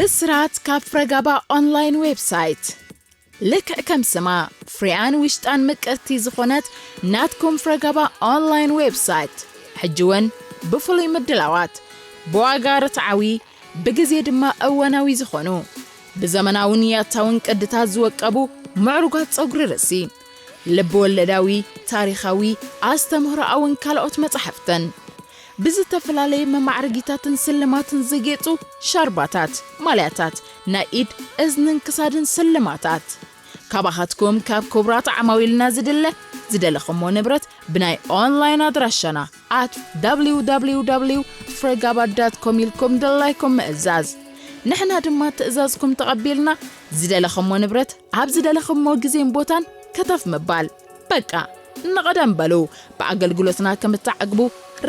ብስራት ካብ ፍረጋባ ኦንላይን ዌብሳይት። ልክዕ ከም ስማ፣ ፍሪያን ውሽጣን ምቅርቲ ዝኾነት ናትኩም ፍረጋባ ኦንላይን ዌብሳይት፣ ሕጂ እውን ብፍሉይ ምድላዋት፣ ብዋጋ ርትዓዊ፣ ብግዜ ድማ እዋናዊ ዝኾኑ፣ ብዘመናውን ያታውን ቅድታት ዝወቀቡ ምዕሩጋት ጸጉሪ ርእሲ፣ ልብ ወለዳዊ፣ ታሪኻዊ፣ ኣስተምህሮኣውን ካልኦት መጻሕፍትን፣ ብዝተፈላለየ መማዕረጊታትን ስልማትን ዝጌጹ ሻርባታት፣ ማልያታት፣ ናይ ኢድ፣ እዝንን ክሳድን ስልማታት። ካባኻትኩም ካብ ክቡራት ዓማዊልና ዝድለ ዝደለኹሞ ንብረት ብናይ ኦንላይን ኣድራሻና at www ፍረጋባ ዳት ኮም ኢልኩም ድላይኩም ምእዛዝ። ንሕና ድማ ትእዛዝኩም ተቐቢልና ዝደለኹሞ ንብረት ኣብ ዝደለኹሞ ግዜን ቦታን ከተፍ ምባል። በቃ ንቐደም በሉ፣ ብኣገልግሎትና ከም እትዓግቡ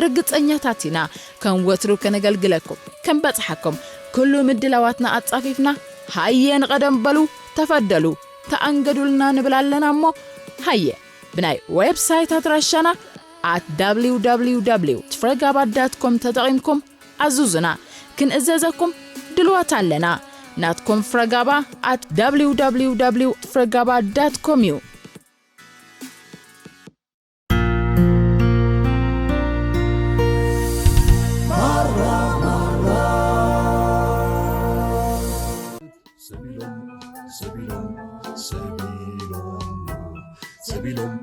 ርግጸኛታት ኢና። ከም ወትሩ ከነገልግለኩም፣ ከም በጽሓኩም፣ ኩሉ ምድላዋትና ኣጻፊፍና፣ ሃየ ንቐደም በሉ፣ ተፈደሉ፣ ተኣንገዱልና ንብል ኣለና እሞ፣ ሃየ ብናይ ዌብሳይት ኣድራሻና at www ፍረጋባ ዳት ኮም ተጠቒምኩም ኣዙዙና፣ ክንእዘዘኩም ድልዋት ኣለና። ናትኩም ፍረጋባ at www ፍረጋባ ዳት ኮም እዩ። ሰቢሎም፣ ሰቢሎም፣ ሰቢሎም፣ ሰቢሎም፣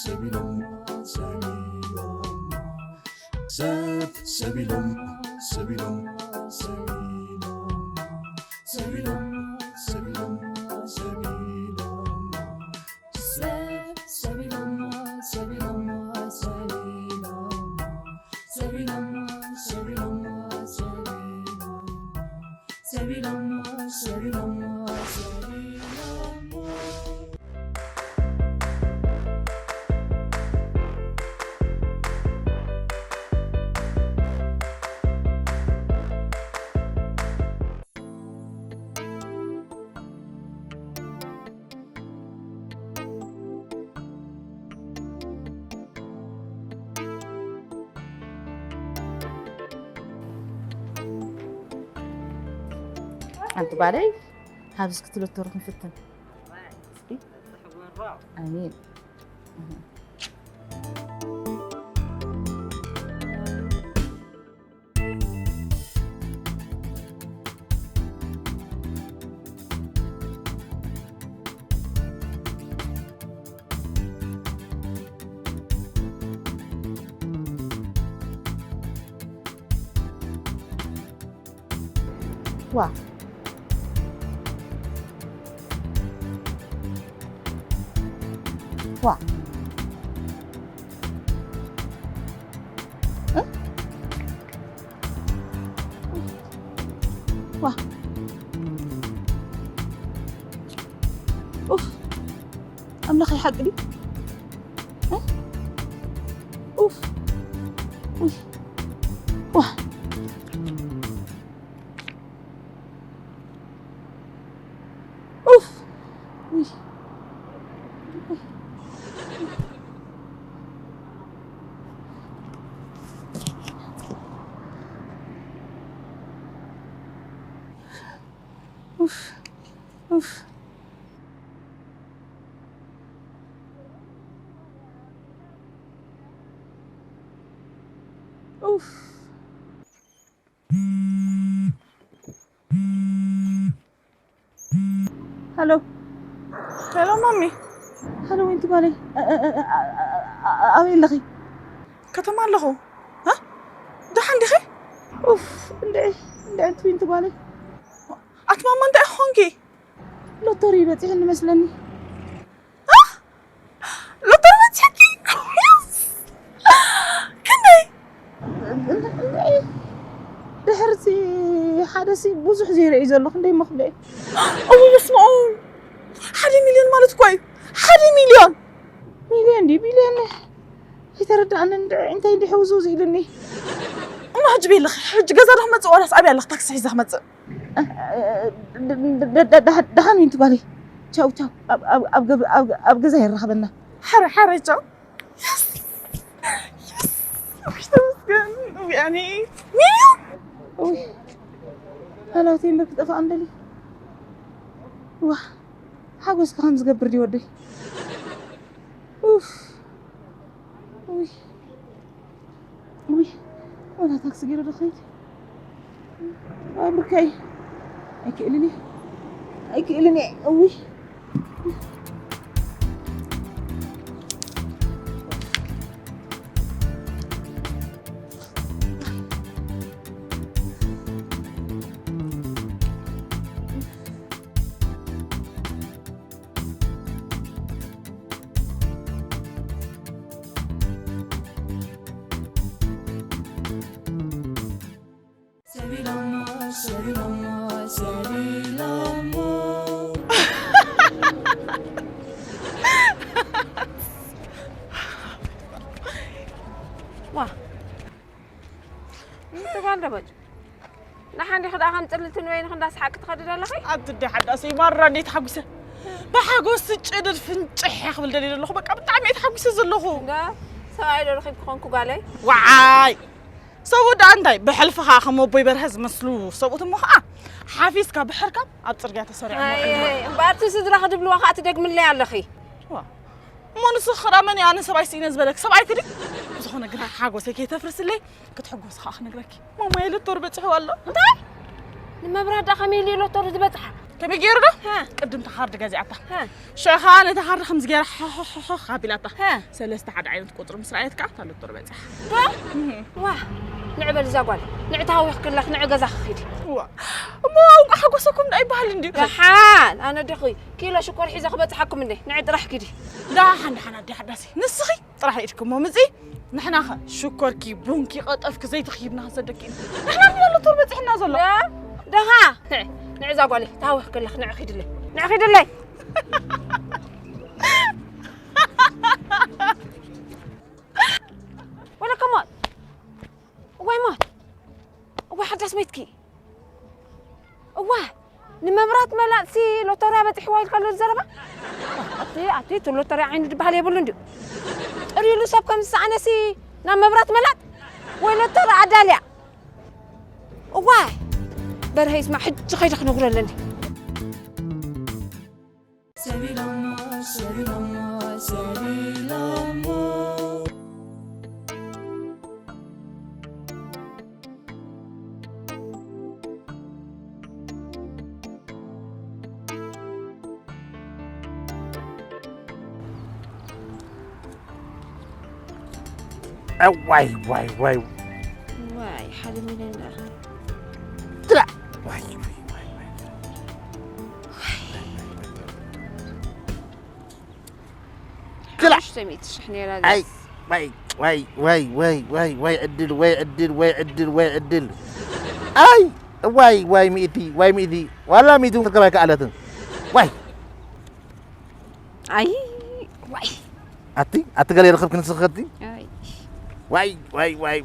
ሰቢሎም፣ ሰቢሎም፣ ሰብ፣ ሰቢሎም፣ ሰቢሎም፣ ሰቢሎም፣ ሰቢሎም፣ ሰቢሎም፣ ሰቢሎም፣ ሰብ፣ ሰቢሎም፣ ሰቢሎም፣ ሰቢሎም፣ ሰቢሎም፣ ሰቢሎም፣ ሰቢሎም። ሰቢሎሞ፣ ሰቢሎሞ፣ ሰቢሎሞ። ኣንቲ ጓለይ፣ ካብዚ ክትለተሩ ክንፍትን። እስኪ። ኣሜን። ዋ። ዋ። እ? ዋ። ኡፍ። ኣምላኸይ ሓቂ ድዩ? እ? ኡፍ። ኡፍ። ዋ። ኡፍ። ኡይ። ኡፍ። ኡፍ። ኡፍ። ሃሎ። ሄሎ ማሚ። ሃሎ፣ ወይንቲ ጓለይ። እ፣ እ፣ እ፣ እ፣ እ፣ እ፣ ኣበይ ኣለኺ? ከተማ ኣለኹ። እ? ደሓን ዲኺ? ኡፍ፣ እንድዒ፣ እንድዒ፣ ወይንቲ ጓለይ። ኣቲ ማማ፣ እንታይ ኾንኪ? ሎተሪ በፂሑኒ መስለኒ። እ? ሎተሪ በፂሑኪ? ክንደይ? ድሕርሲ ሓደሲ ብዙሕ ዘይርኢ ዘሎ ክንደይ መኽብለ እዩ። እው፣ በስመ ኣብ። ሓደ ሚልዮን ማለት እኮ እዩ። ሓደ ሚልዮን። ሚልዮን ድዩ ቢልዮን? ኣይተረዳእንን። እንታይ እንዲ ሕውዝውዝ ኢሉኒ። እሞ ሕጂ በይ ኣለኺ። ሕጂ ገዛ ዶ ክመፅእ ዋላስ ኣብይ ኣለኺ ታክሲ ሒዘ ክመፅእ? ደ-፣ ደ-፣ ደ-፣ ደሓን፣ ደሓን ዊንቲ ጓለይ። ቻው፣ ቻው። ኣብ፣ ኣብ፣ ኣብ ገብ-፣ ኣብ፣ ኣብ ገዛ የራኽበና። ሓረ፣ ሓረ፣ ቻው። የስ! የስ! ውይ፣ ተመስገን። ውይ፣ ኣነ ሚልዮን! ውይ። ሃላውተይ እምበር ክጠፍኣ እንደሊ። ዋ፣ ሓጎስካ ከም ዝገብር ድዩ ወደይ? ኡፍ። ውይ። ውይ። ወላ ታክሲ ገይረ ዶ ኸይድ? ኣብርከይ። ኣይክእልን እየ። ኣይክእልን እየ። ውይ። ዋ፣ እንተ ጓል ደበጭ። ንሓንዲ ክዳ ከም ጽልልትን ወይኒ ክንዳ ሰሓቂ ትኸዲ ዘለኺ? ኣንቲ እንደ ሓዳሰይ ማራ እንዴት ተሓጒሰ። ብሓጎስ ጭድድ ፍንጭሕ እየ ክብል ደልየ ዘለኹ። በቃ ብጣዕሚ እየ ተሓጒሰ ዘለኹ። እንዳ ሰብኣይ ዶ ረኺብ ክኾንኩ ጓለይ? ዋዓይ! ሰብኡት ደኣ እንታይ ብሕልፊ ኸኣ ከም ኣቦይ በርሀ ዝመስሉ ሰብኡት እሞ ኸኣ ሓፊዝካ ብሕርካም ኣብ ጽርግያ ተሰሪዖም ኣይ፣ ይውዕሉ። እምበኣር እቲ ስድራ ክድብልዋ ኸኣ ትደግምለይ ኣለኺ። ዋ። እሞ ንስኺ ኸኣ መን እዩ ኣነ ሰብኣይ ስኢነ ዝበለኪ? ሰብኣይኪ ድዩ? ብዝኾነ ግን ሓጎሰይ ከይተፍርስለይ ክትሕጎሲ ኸኣ ክነግረኪ። ማማየ ሎቶር በጺሕዋ ኣሎ። እንታይ? ንመብራት ደኣ ከመይ ኢሉ እዩ ሎቶር ዝበጽሓ? ከመይ ገይሩ ዶ? ሃ። ቅድም እታ ካርድ ገዚኣታ። ሃ። ሽዑ ኸኣ ነታ ካርድ ከምዚ ገይራ ሓሓሓሓ ኣቢላታ። ሃ። ሰለስተ ሓደ ዓይነት ቁጽሪ ምስ ረኣየት ከኣ እታ ሎቶር በጺሓ። ዶ? እህ። ዋ፣ ንዕ በል እዛ ጓል። ንዕ ተሃዊኽክለኽ፣ ንዕ ገዛኺ ኺዲ። ዋ፣ እሞ እንቋዕ ሓጎሰኩም ደኣ ይበሃል እንድዩ። ደሓን፣ ኣነ ዲኺ ኪሎ ሽኮር ሒዘ ክበጽሓኩም እንዴ? ንዕ ጥራሕ ኪዲ። ደሓን፣ ደሓን ኣደ ሓዳሲ። ንስኺ ጥራሕ ኢድኪ እሞ ምጺ። ንሕናኸ ሽኮርኪ፣ ቡንኪ፣ ቀጠፍኪ፣ ዘይትኺ ሂብና ክንሰደኪ ኢና። ንሕና እንዲና ሎቶር በጺሕና ዘሎ። ያ፣ ደኻ። ንዕ፣ ንዕ እዛ ጓለይ፣ ተሃዊኽክለኽ፣ ንዕ ኺድለይ። ንዕ ኺድለይ። ወለከ ሞት። እዋይ ሞት። እዋይ ሓዳስ መይትኪ። እዋ፣ ንመብራት መላጥሲ ሎቶርያ በጺሕዋ ኢልካ ኣሎ ዘረባ? ኣቲ፣ ኣቲ፣ እቲ ሎቶርያ ዓይኒ ድበሃል የብሉን ድዩ? ጥሪሉ ሰብ ከም ዝሰኣነሲ ናብ መብራት መላጥ ወይ ሎቶርያ ኣዳልያ? እዋ፣ በርሀ ይስማዕ፣ ሕጂ ኸይደ ክነግሮ ኣለኒ። ሰቢሎሞ፣ ሰቢሎሞ፣ ሰቢሎሞ። ዋይ፣ ዋይ፣ ዋይ። ዋይ፣ ሓደ ሚልዮን ደኣ። ትላ። ዋይ፣ ዋይ፣ ዋይ፣ ዋይ። ትላ። ሓሙሽተ ሚእቲ ሽሕ ነይራ ኣይ፣ ዘስ። ዋይ፣ ዋይ፣ ዋይ፣ ዋይ፣ ዋይ፣ ዋይ፣ ዕድል፣ ወይ ዕድል፣ ወይ ዕድል፣ ወይ ዕድል። ኣይ፣ ዋይ፣ ዋይ፣ ሚእቲ፣ ዋይ፣ ሚእቲ። ዋላ ሚእቲ እውን ክትረክብ ኣይከኣለትን። ዋይ። ኣይ፣ ዋይ። ኣቲ፣ ኣቲ ገለ ይረኽብኪ ንስኺ ከቲ? ኣይ። ዋይ፣ ዋይ፣ ዋይ።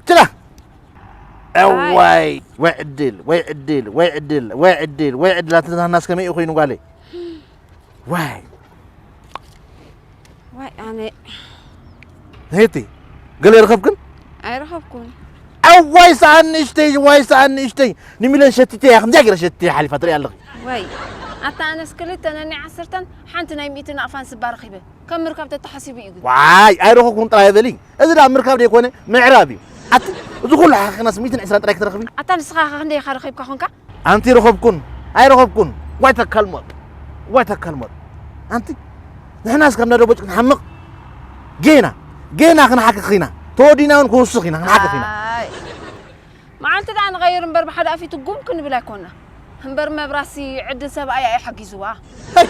ችላ። ኣይ። ዋይ፣ ወይ ዕድል፣ ወይ ዕድል፣ ወይ ዕድል፣ ወይ ዕድል፣ ወይ ዕድል። ኣቲ ናህናስ ከመይ እዩ ኮይኑ ጓለይ? ዋይ። ዋይ፣ ኣነ ሄቲ፣ ገለ ይረኸብክን? ኣይረኸብኩን። ኣዋይ፣ ሰኣን ንእሽተይ፣ ዋይ፣ ሰኣን ንእሽተይ። ንሚልዮን ሸቲተ እያ፣ ከምዚኣ ገይረ ሸቲተ እያ ሓሊፋ፣ ትሪኢ ኣለኺ። ዋይ፣ ኣታ ኣነስ ክልተ ነናይ ዓሰርተን ሓንቲ ናይ ሚእቲ ናቕፋን ስባ ረኺበ። ከም ምርካብ ተተሓሲቡ እዩ ግን። ዋይ፣ ኣይረኸብኩን ጥራይ በሊ። እዚ ደኣ ምርካብ ደይኮነ፣ ምዕራብ እዩ። ኣቲ፣ እዚ ኩሉ ሓኺኽናስ ሚእትን ዕስራን ጥራይ ክትረኽቢ? ኣታ ንስኻ ኸ ክንደይ ኢኻ ረኺብካ ኾንካ? ኣንቲ ረኸብኩን ኣይረኸብኩን፣ ዋይ ተካል ሞት፣ ዋይ ተካል ሞት። ኣንቲ ንሕናስ ካብ ናዶ ቦጭ ክንሓምቕ ጌና፣ ጌና ክንሓክኽ ኢና። ተወዲና እውን ክንውስኽ ኢና፣ ክንሓክኽ ኢና። ኣይ። መዓልቲ ደኣ ንቐይር እምበር ብሓደ ኣፊቱ ጉም ክንብል ኣይኮና። እምበር መብራሲ ዕድል ሰብኣያ እዩ ሓጊዝዋ። ሄይ!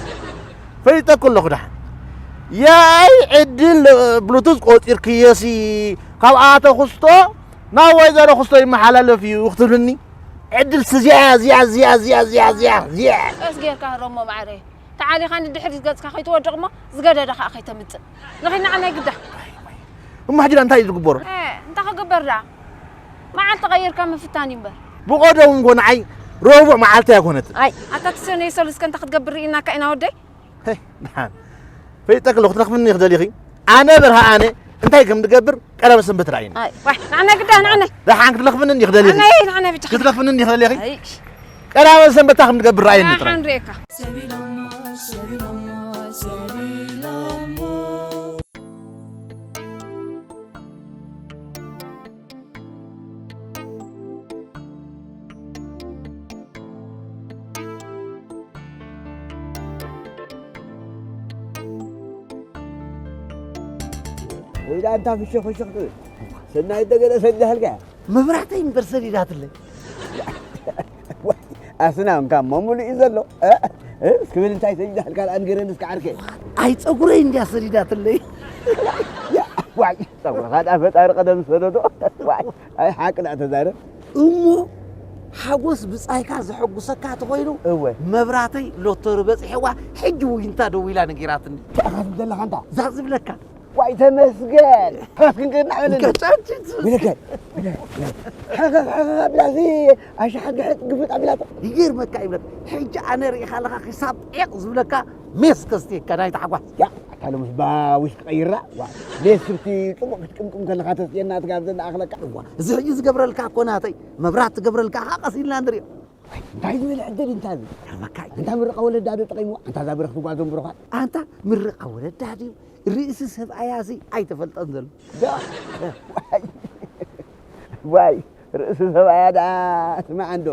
ፈሊጠኩ ኣለኹ ደሓን። ያይ ዕድል ብሉቱዝ ቆጺርክዮሲ ካብኣ ተኽስቶ ናብ ወይዘሮ ክስቶ ይመሓላለፍ እዩ ክትብልኒ? ዕድል ስዚያ እዚኣ፣ እዚኣ፣ እዚኣ፣ እዚኣ፣ እዚኣ፣ እዚኣ። ቀስ ጌርካ ህረሞ ማዕረ። ተዓሊኻ ንድሕሪት ገጽካ ከይትወድቕ እሞ ዝገደደ ኸኣ ከይተምጽእ። ንኺድ ንዓ ናይ ግዳ። እሞ ሕጂ ደኣ እንታይ እዩ ዝግበሮ? እ፣ እንታይ ክግበር ደኣ? መዓልቲ ቀይርካ ምፍታን እዩ እምበር። ብቐደሙ እኮ ንዓይ ረቡዕ መዓልቲ ኣይኮነትን። ኣይ፣ ኣታ ትሰነይ ሰሉስ ከ እንታይ ክትገብር ርኢናካ ኢና ወደይ? ሄይ፣ ደሓን። ፈሊጠኪ ኣለኹ፣ ክትረኽብኒ ኢኺ ደሊኺ? ኣነ በርሃ ኣነ እንታይ ከም ዝገብር ቀዳመ ሰንበት ርኣይኒ። ኣይ፣ ዋይ፣ ንዓና ግዳ፣ ንዓና። ደሓን ክትለኽፍኒ እንዲኽ ደሊኺ? ኣነ፣ ንዓና ብቻ። ክትለኽፍኒ እንዲኽ ደሊኺ? ኣይ፣ ቀዳመ ሰንበታ ክንገብር ርኣይኒ ጥራይ። ንዓና ርኤካ። ወይ ደኣ እንታ ፍሽኽ ፍሽኽ ትብል። ሰናይት ደገለ ሰዲዳልካ? መብራህተይ እምበር ሰዲዳትለይ። ኣስና እንካ እሞ ሙሉእ እዩ ዘሎ። እ? እ? እስኪ ብል እንታይ ሰዲዳልካ ደኣ ንገረኒ እስኪ ዓርከይ። ኣይ ጸጉረይ እንድያ ሰዲዳትለይ። ያ፣ ዋይ፣ ጸጉርኻ ደኣ ፈጣሪ ቀደም ሰደዶ። ዋይ፣ ኣይ ሓቂ ደኣ ተዛረብ። እሞ ሓጎስ ብጻይካ ዘሐጉሰካ ተኾይኑ፣ እወ። መብራተይ ሎተሪ በጺሕዋ፣ ሕጂ ውይንታ ደዊላ ነጊራትኒ። እንታይ ኢኻ ትብል ዘለኻ እንታ? እዛ ዝብለካ። ዋይ ተመስገን። ተመስገን ግን ናበለኒ። እንከ ጫጭ ትብል። ብለከ፣ ብለ፣ ብለ። ሕኸኽ፣ ሕኸኽ ኣቢላሲ፣ ኣሻሓ ግሕጥ ግፍጥ ኣቢላቶ። ይገርመካ ይብለካ። ሕጂ ኣነ ርኢኻ ኣለኻ ክሳብ ዒቕ ዝብለካ ሜስ ከስትየካ ናይ ታሕጓስ። ያ፣ ኣታ ሎምስ ባ ውሽጢ ቀይራ። ዋ፣ ሜስ ስብቲ ጽቡቕ ክትቅምቅም ከለኻ ተስየና ትጋብዘና ኣኽለካ። እዋ፣ እዚ ሕጂ ዝገብረልካ እኮ ናተይ፣ መብራት ትገብረልካ ኸዓ ቀስ ኢልና ንሪኦ። እንታይ ዝበለ ዕድል እንታ እዚ? ይገርመካ እዩ። ኣንታ ምርቓ ወለዳ ዶ ጠቒምዋ? ኣንታ እዛ ብርኽቲ ጓል ዘንብሩኻ? ኣንታ ምርቓ ወለዳ ድዩ? ርእሲ ሰብኣያ እዚ ኣይተፈልጠን ዘሎ። ዶ? ዋይ፣ ዋይ፣ ርእሲ ሰብኣያ ደኣ ስማዕ እንዶ።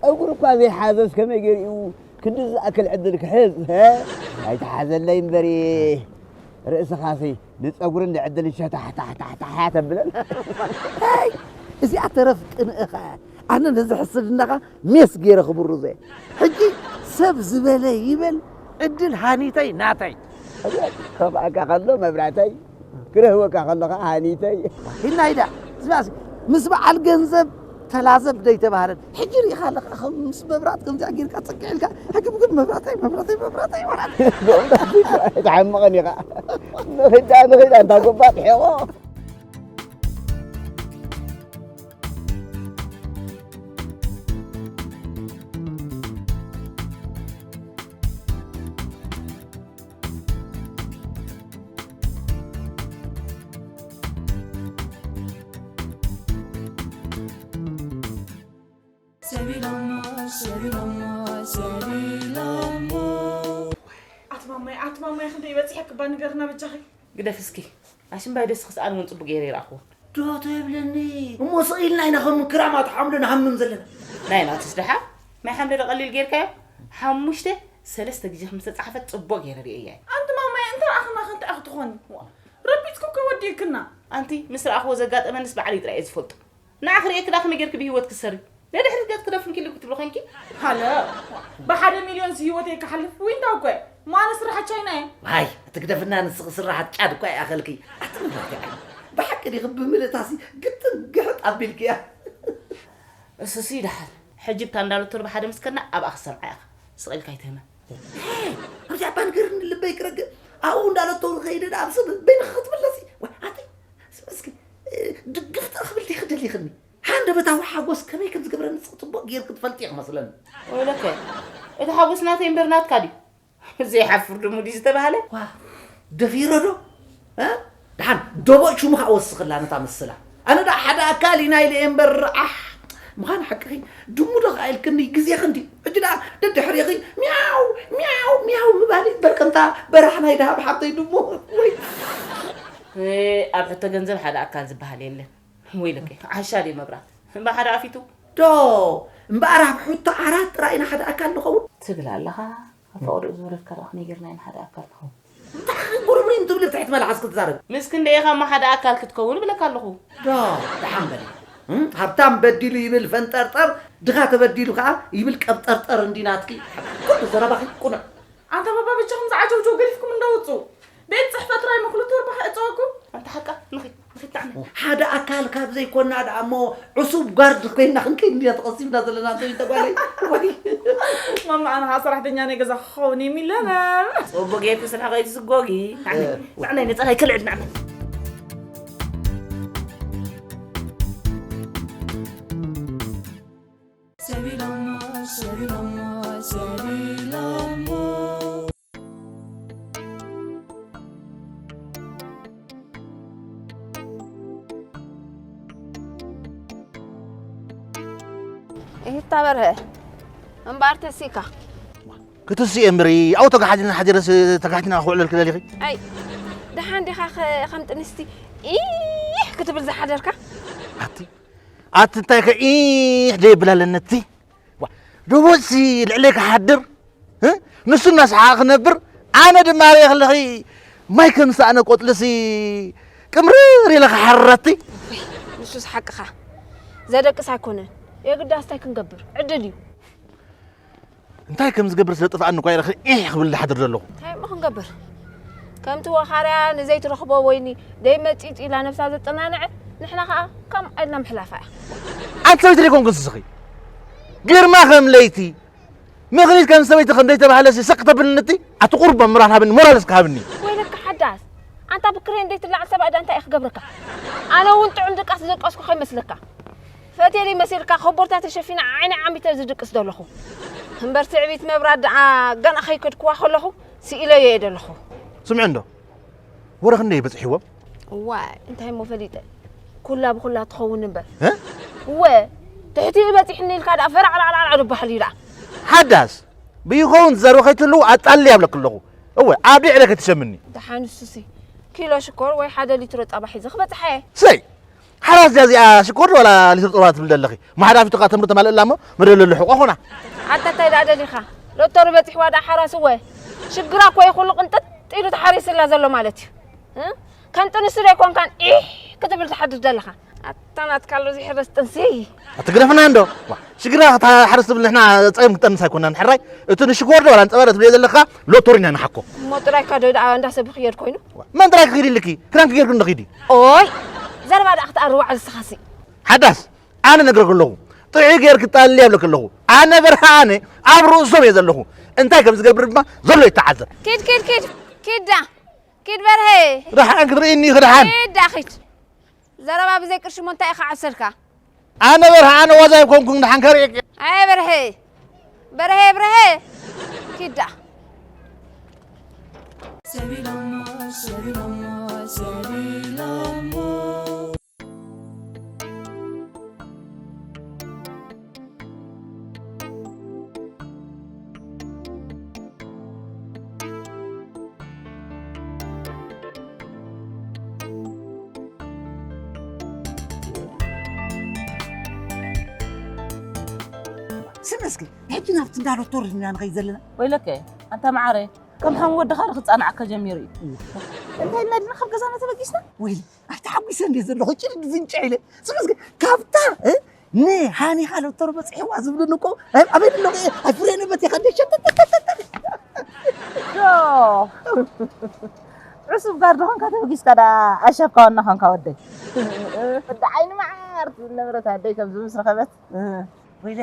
ጸጉሪ እኳ ዘይሓዘስ ከመይ ገይሩ እዩ ክንዲ ዝኣክል ዕድል ክሕዝ? ሀ? ኣይተሓዘለይ እምበሪ። ርእስኻሲ ንጸጉርን ንዕድልን ሸታሕታሕታሕታሕ እያ ተብለን። ኣይ፣ እዚኣ ተረፍ ቅንእኻ እያ። ኣነ ነዚ ሕስድ እንዳኻ ሜስ ገይረ ክብርዞ እየ። ሕጂ ሰብ ዝበለ ይበል፣ ዕድል ሃኒተይ ናተይ። ኣብያት፣ ከፍኣካ ከሎ መብራተይ፣ ክረህወካ ከሎ ኸዓ ሃኒተይ። ሂድና ሂዳ፣ ዝባሲ፣ ምስ በዓል ገንዘብ ተላዘብ ደይተባህለን። ሕጂ ርኢኻ ኣለኻ፣ ከም ምስ መብራት ከምዚኣ ጌርካ ጽግዕ ኢልካ፣ ሕግብግብ መብራተይ፣ መብራተይ፣ መብራተይ፣ መብራተይ። ብኦም ዳፊት ኣይትሓምቐን ኢኻ። ንኺዳ፣ ንኺዳ፣ እንታ ጎባጥ ሔቖ። ሰቢሎሞ፣ ሰቢሎሞ፣ ሰቢሎሞ። ኣትማማይ፣ ኣትማማይ፣ ክንደይ በጺሐ ክባ ንገርና በጃኺ። ግደፍ እስኪ። ኣሽምባይ ደስ ክስኣን እውን ጽቡቅ ገይረ ይረኣኽዎ። ዶ ተብለኒ? እሞ ስቕ ኢልና ኢና ከም ክራማት ሓምዶ ንሃምም ዘለና። ናይ ናትስ ደሓ ናይ ሓምዶ ዶ ቀሊል ጌርካዮ? ሓሙሽተ ሰለስተ ግዜ ከም ዝተጻሕፈት ጽቡቅ ገይረ ርእየያ። ኣንቲ ማማይ፣ እንተ ረኣኽና ከ እንታይ ክትኾኒ? ዋ፣ ረቢጽኩ እኮ ወዲእክና። ኣንቲ ምስ ረኣኽዎ ዘጋጠመንስ ባዕለይ ጥራይ እየ ዝፈልጦ። ንዓ ክርእየኪ ደኣ ከመይ ጌርኪ ብህይወት ክትሰሪ? ንድሕሪት ገጽ ክደፍንኪ ኢሉ ክትብሊ ኮንኪ? ሃለ፣ ብሓደ ሚልዮን ሲ ህይወተይ ክሓልፍ ዊንታ እኮ እየ። ማነ ስራሓ ቻይና እየ። ዋይ፣ እቲ ግደፍና ንስኺ ስራሓት ጫድ እኳ ይኣኸልኪ። ኣቲ መብራህቲ ዓይኒ፣ ብሓቂ ዲኺ ብምልእታሲ ግጥም ግሕጥ ኣቢልክያ። እሱሲ ደሓን። ሕጂ ብታ እንዳሎተሪ ብሓደ ምስ ከድና ኣብኣ ክሰምዓ ኢኻ። ስቕ ኢልካ ኣይትህመ። ኣብዚኣ እባ ንገርኒ ልበይ ክረግእ። ኣብኡ እንዳሎተሪ ከይደ ደኣ ኣብ ሰብ በይንኺ ክትምለሲ። ዋይ፣ ኣቲ፣ እስኪ፣ እ፣ ድግፍ ትረኽብለይ ክደሊኽኒ። ሃንደበታዊ ሓጎስ ከመይ ከም ዝገብረኒ ጽቡቕ ጌርኪ ትፈልጢ ኢኺ መስለኒ። ወይለከ፣ እቲ ሓጎስ ናተይ እምበር ናትካ ድዩ? ዘይሓፍር ድሙ ድዩ ዝተባህለ? ዋ፣ ደፊረ ዶ? እ? ደሓን፣ ደቦ ሹሙ ከኣ ወስኽላ ነታ ምስላ። ኣነ ደኣ ሓደ ኣካል ኢና ኢለ እየ እምበር፣ ኣሕ፣ ምዃን ሓቅኺ፣ ድሙ ዶ ከኣ ኢልክኒ፣ ግዜ ክንዲ። ሕጂ ደኣ ደድሕሬኺ፣ ሚያው፣ ሚያው፣ ሚያው ምባል እዩ። በርከምታ በራሕ ናይ ደሃብ ሓብተይ ድሙ። ወይ። እ፣ ኣብ ሕቶ ገንዘብ ሓደ ኣካል ዝበሃል የለን። ወይለከ፣ ዓሻ ድዩ መብራት? እምባ ሓደ ኣፊቱ? ዶ፣ እምበኣር ኣብ ሕቶ ዓራት ጥራይ ኢና ሓደ ኣካል ንኸውን? ትብል ኣለኻ። ኣብ ፈቐድኡ ዝበለትካ ደኣ ከመይ ጌርና ኢና ሓደ ኣካል ንኸውን? እንታይ ጉርምሪም ትብል ብትሕቲ መልሓስ ክትዛረብ? ምስ ክንደይ ኢኻ እሞ ሓደ ኣካል ክትከውን እብለካ ኣለኹ። ዶ፣ ደሓን በሊ። እም፣ ሃብታም በዲሉ ይብል ፈንጠርጠር፣ ድኻ ተበዲሉ ከኣ ይብል ቀብጠርጠር እንዲ ናትኪ። ኩሉ ዘረባኺ ቁኑዕ። ኣንታ ባባ በጃኹም ዝዓጀውጀው ገዲፍኩም እንዳውጹ። ቤት ጽሕፈት ጥራይ ምኽሉ ቶርባኺ ዕጸወኩም። ኣንታ ሓቃ፣ ንኺድ፣ ንኺድ ጣዕመ። ሓደ ኣካል ካብ ዘይኮና ደኣ እሞ ዕሱብ ጋርድ ኮይንና ክንከይድ እንዲና ተቐሲብና ዘለና፣ እንተ ጓለይ። ወይ። ማማ፣ ኣነ ኸዓ ሰራሕተኛ ናይ ገዛ ክኸውን እየ ሚለነር። ጽቡቕ ጌርኪ ስራሕ ከይትስጎጊ። ንዓይ፣ ንዓይ ነጻ ከይክልዕል ንዓይ። ሰቢሎሞ፣ ሰቢሎሞ፣ ሰቢሎሞ። ይታበርሀ እምበኣር ተሲእካ ክትስእ እምበሪ። ኣው ተጋሓጅና ሓጀረስ ተጋሓጅና ክውዕለል ክደሊኺ። ኣይ ደሓን ዲኻ ከ- ከም ጥንስቲ ኢሕ ክትብል ዝሓደርካ? ኣቲ ኣቲ እንታይ ከ ኢሕ ደይብል ኣለነቲ። ዋ፣ ደቦትሲ ልዕለይ ክሓድር፣ እ? ንሱ እናሰሓቐ ክነብር፣ ኣነ ድማ ርእየ ከለኺ ማይ ከም ዝሰኣነ ቆጽልሲ ቅምርር ኢለ ክሓርረቲ። ንሱስ ሓቅኻ። ዘደቅስ ኣይኮነን። የግዳስ እንታይ ክንገብር? ዕድል እዩ። እንታይ ከም ዝገብር ስለ ጠፍኣኒ እኳ ኢለ ኢሕ ክብል ዝሓድር ዘለኹ። እንታይ እሞ ክንገብር? ከምቲ ወኻርያ ንዘይትረኽቦ ወይኒ ደይ መጺጽ ኢላ ነብሳ ዘጠናንዐ፣ ንሕና ኸኣ ከምኣ ኢልና ምሕላፋ እያ። ኣንቲ ሰበይቲ ደይኮንክን ስስኺ። ግርማ ከም ለይቲ፣ ምኽኒት ከም ሰበይቲ ከም ዘይተባህለሲ ስቕ ተብልኒ እቲ ኣቲ ቁሩብ ሞራል ሃብኒ፣ ሞራል እስከ ሃብኒ። ወይለካ ሓዳስ፣ ኣንታ ብክሬን ዘይትለዓል ሰብኣይ ዳ እንታይ እየ ክገብረካ? ኣነ እውን ጥዑም ድቃስ ዝደቀስኩ ከይመስለካ። ፈትየለይ መሲልካ ኮቦርታ ተሸፊነ ዓይነይ ዓሚተ ዝድቅስ ዘለኹ። እምበር ትዕቢት መብራት ደኣ ገና ከይከድክዋ ከለኹ ስኢለዮ እየ ዘለኹ። ስምዒ እንዶ፣ ወረ ክንደይ በጺሕዎም? እዋይ፣ እንታይ እሞ ፈሊጠ? ኩላ ብኹላ ትኸውን እምበር። እ? እወ፣ ትሕቲኡ በጺሕኒ ኢልካ ደኣ ፈራዕራዕራዕ ዝበሃል እዩ ደኣ። ሓዳስ፣ ብይኸውን ትዛረቡ ከይትህልዉ ኣጣልያ ይብለኪ ኣለኹ። እወ፣ ኣብ ዲዕለ ከይትሸምኒ። ደሓን እሱሲ፣ ኪሎ ሽኮር ወይ ሓደ ሊትሮ ጸባ ሒዘ ክበጽሓ እየ። ሰይ፣ ሓራስ ድያ እዚኣ ሽኮር ዋላ ሊትሮ ጸባ ትብል ዘለኺ? ማሕዳፊቱ ከኣ ተምሪ ተማልእላ እሞ መደለሎ ሕቆ ኾና። ኣታ እንታይ ደኣ ደሊኻ? ሎተሪ በጺሕዋ ደኣ ሓራስ እወ። ሽግራ እኮ እዩ ኩሉ ቅንጥጥ ኢሉ ተሓሪስላ ዘሎ ማለት እዩ። እ? ከም ጥንሲ ዶ ኣይኮንካን ኢሕ ክትብል ትሓድር ዘለኻ? ኣታ ናትካ ኣሎ ዝሕረስ ጥንሲ። ኣትግደፍና እንዶ። ዋ፣ ሽግራ ክትሓርስ ትብል ንሕና ጸገም ክጠንስ ኣይኮናን። ሕራይ፣ እቲ ንሽኮር ዶ ዋላ ንጸባ ዶ ትብልዮ ዘለኻ ሎተሪ ኢና ንሓኮ። እሞ ጥራይካ ዶ ደኣ እንዳ ሰብ ክየድ ኮይኑ? ዋ፣ መን ጥራይ ክኺድ ኢልኪ? ክዳንኪ ጌርኩ እንዶ ኺዲ። ኦይ፣ ዘረባ ደኣ ክትኣርዋዕ ንስኻሲ። ሓዳስ፣ ኣነ ነግረክ ኣለኹ። ጥዑይ ጌርክ ጣልያ ይብለክ ኣለኹ። ኣነ በርሃ ኣነ ኣብ ርእሶም እየ ዘለኹ። እንታይ ከም ዝገብር ድማ ዘሎ ይተዓዘብ። ኪድ፣ ኪድ፣ ኪድ፣ ኪድ ዳ። ኪድ በርሄ። ደሓን ክትርእይኒ ኢኺ ደሓን። ኪድ ዳ ኪድ። ዘረባ ብዘይ ቅርሺ እሞ እንታይ ኢኻ ዓብሰልካ? ኣነ በርሀ፣ ኣነ ዋዛ ኣይኮንኩን፣ ደሓን ከርእየኪ። ኣየ በርሀ፣ በርሀ፣ በርሀ፣ ኪዳ። ሰቢሎሞ፣ ሰቢሎሞ፣ ሰቢሎሞ። ስሚ እስኪ፣ ሕጂ ናብቲ እንዳ ዶክተር ኢና ንኸይድ ዘለና። ወይለከ፣ ኣንታ መዓረ፣ ከም ሓሙ ወድኻ ዶ ክጻንዓካ ጀሚሩ እዩ? እንታይ ኢልና ድና ካብ ገዛና ተበጊስና? ወይለ፣ ኣይ ተሓጒሰ እንዴ ዘለኹ፣ ጭድ ዝንጭዕ ኢለ። ስሚ እስኪ፣ ካብታ፣ እ፣ ንሃኒኻ ዶክተር በጺሕዋ ዝብሉኒ እኮ፣ ኣይ፣ ኣበይ ኣሎ? ኣይ፣ ፍሬ ንበት ኢኻ እንዴ ሸተተተተተ። ዶ፣ ዕሱብ ጋር ዶ ኾንካ ተበጊስካ ደኣ፣ ኣሻብካ ዋና ኾንካ ወደይ። ወዲ ዓይኒ መዓር ትብል ነበረት ኣደይ ከምዚ ምስ ረኸበት። እ። ወይለ፣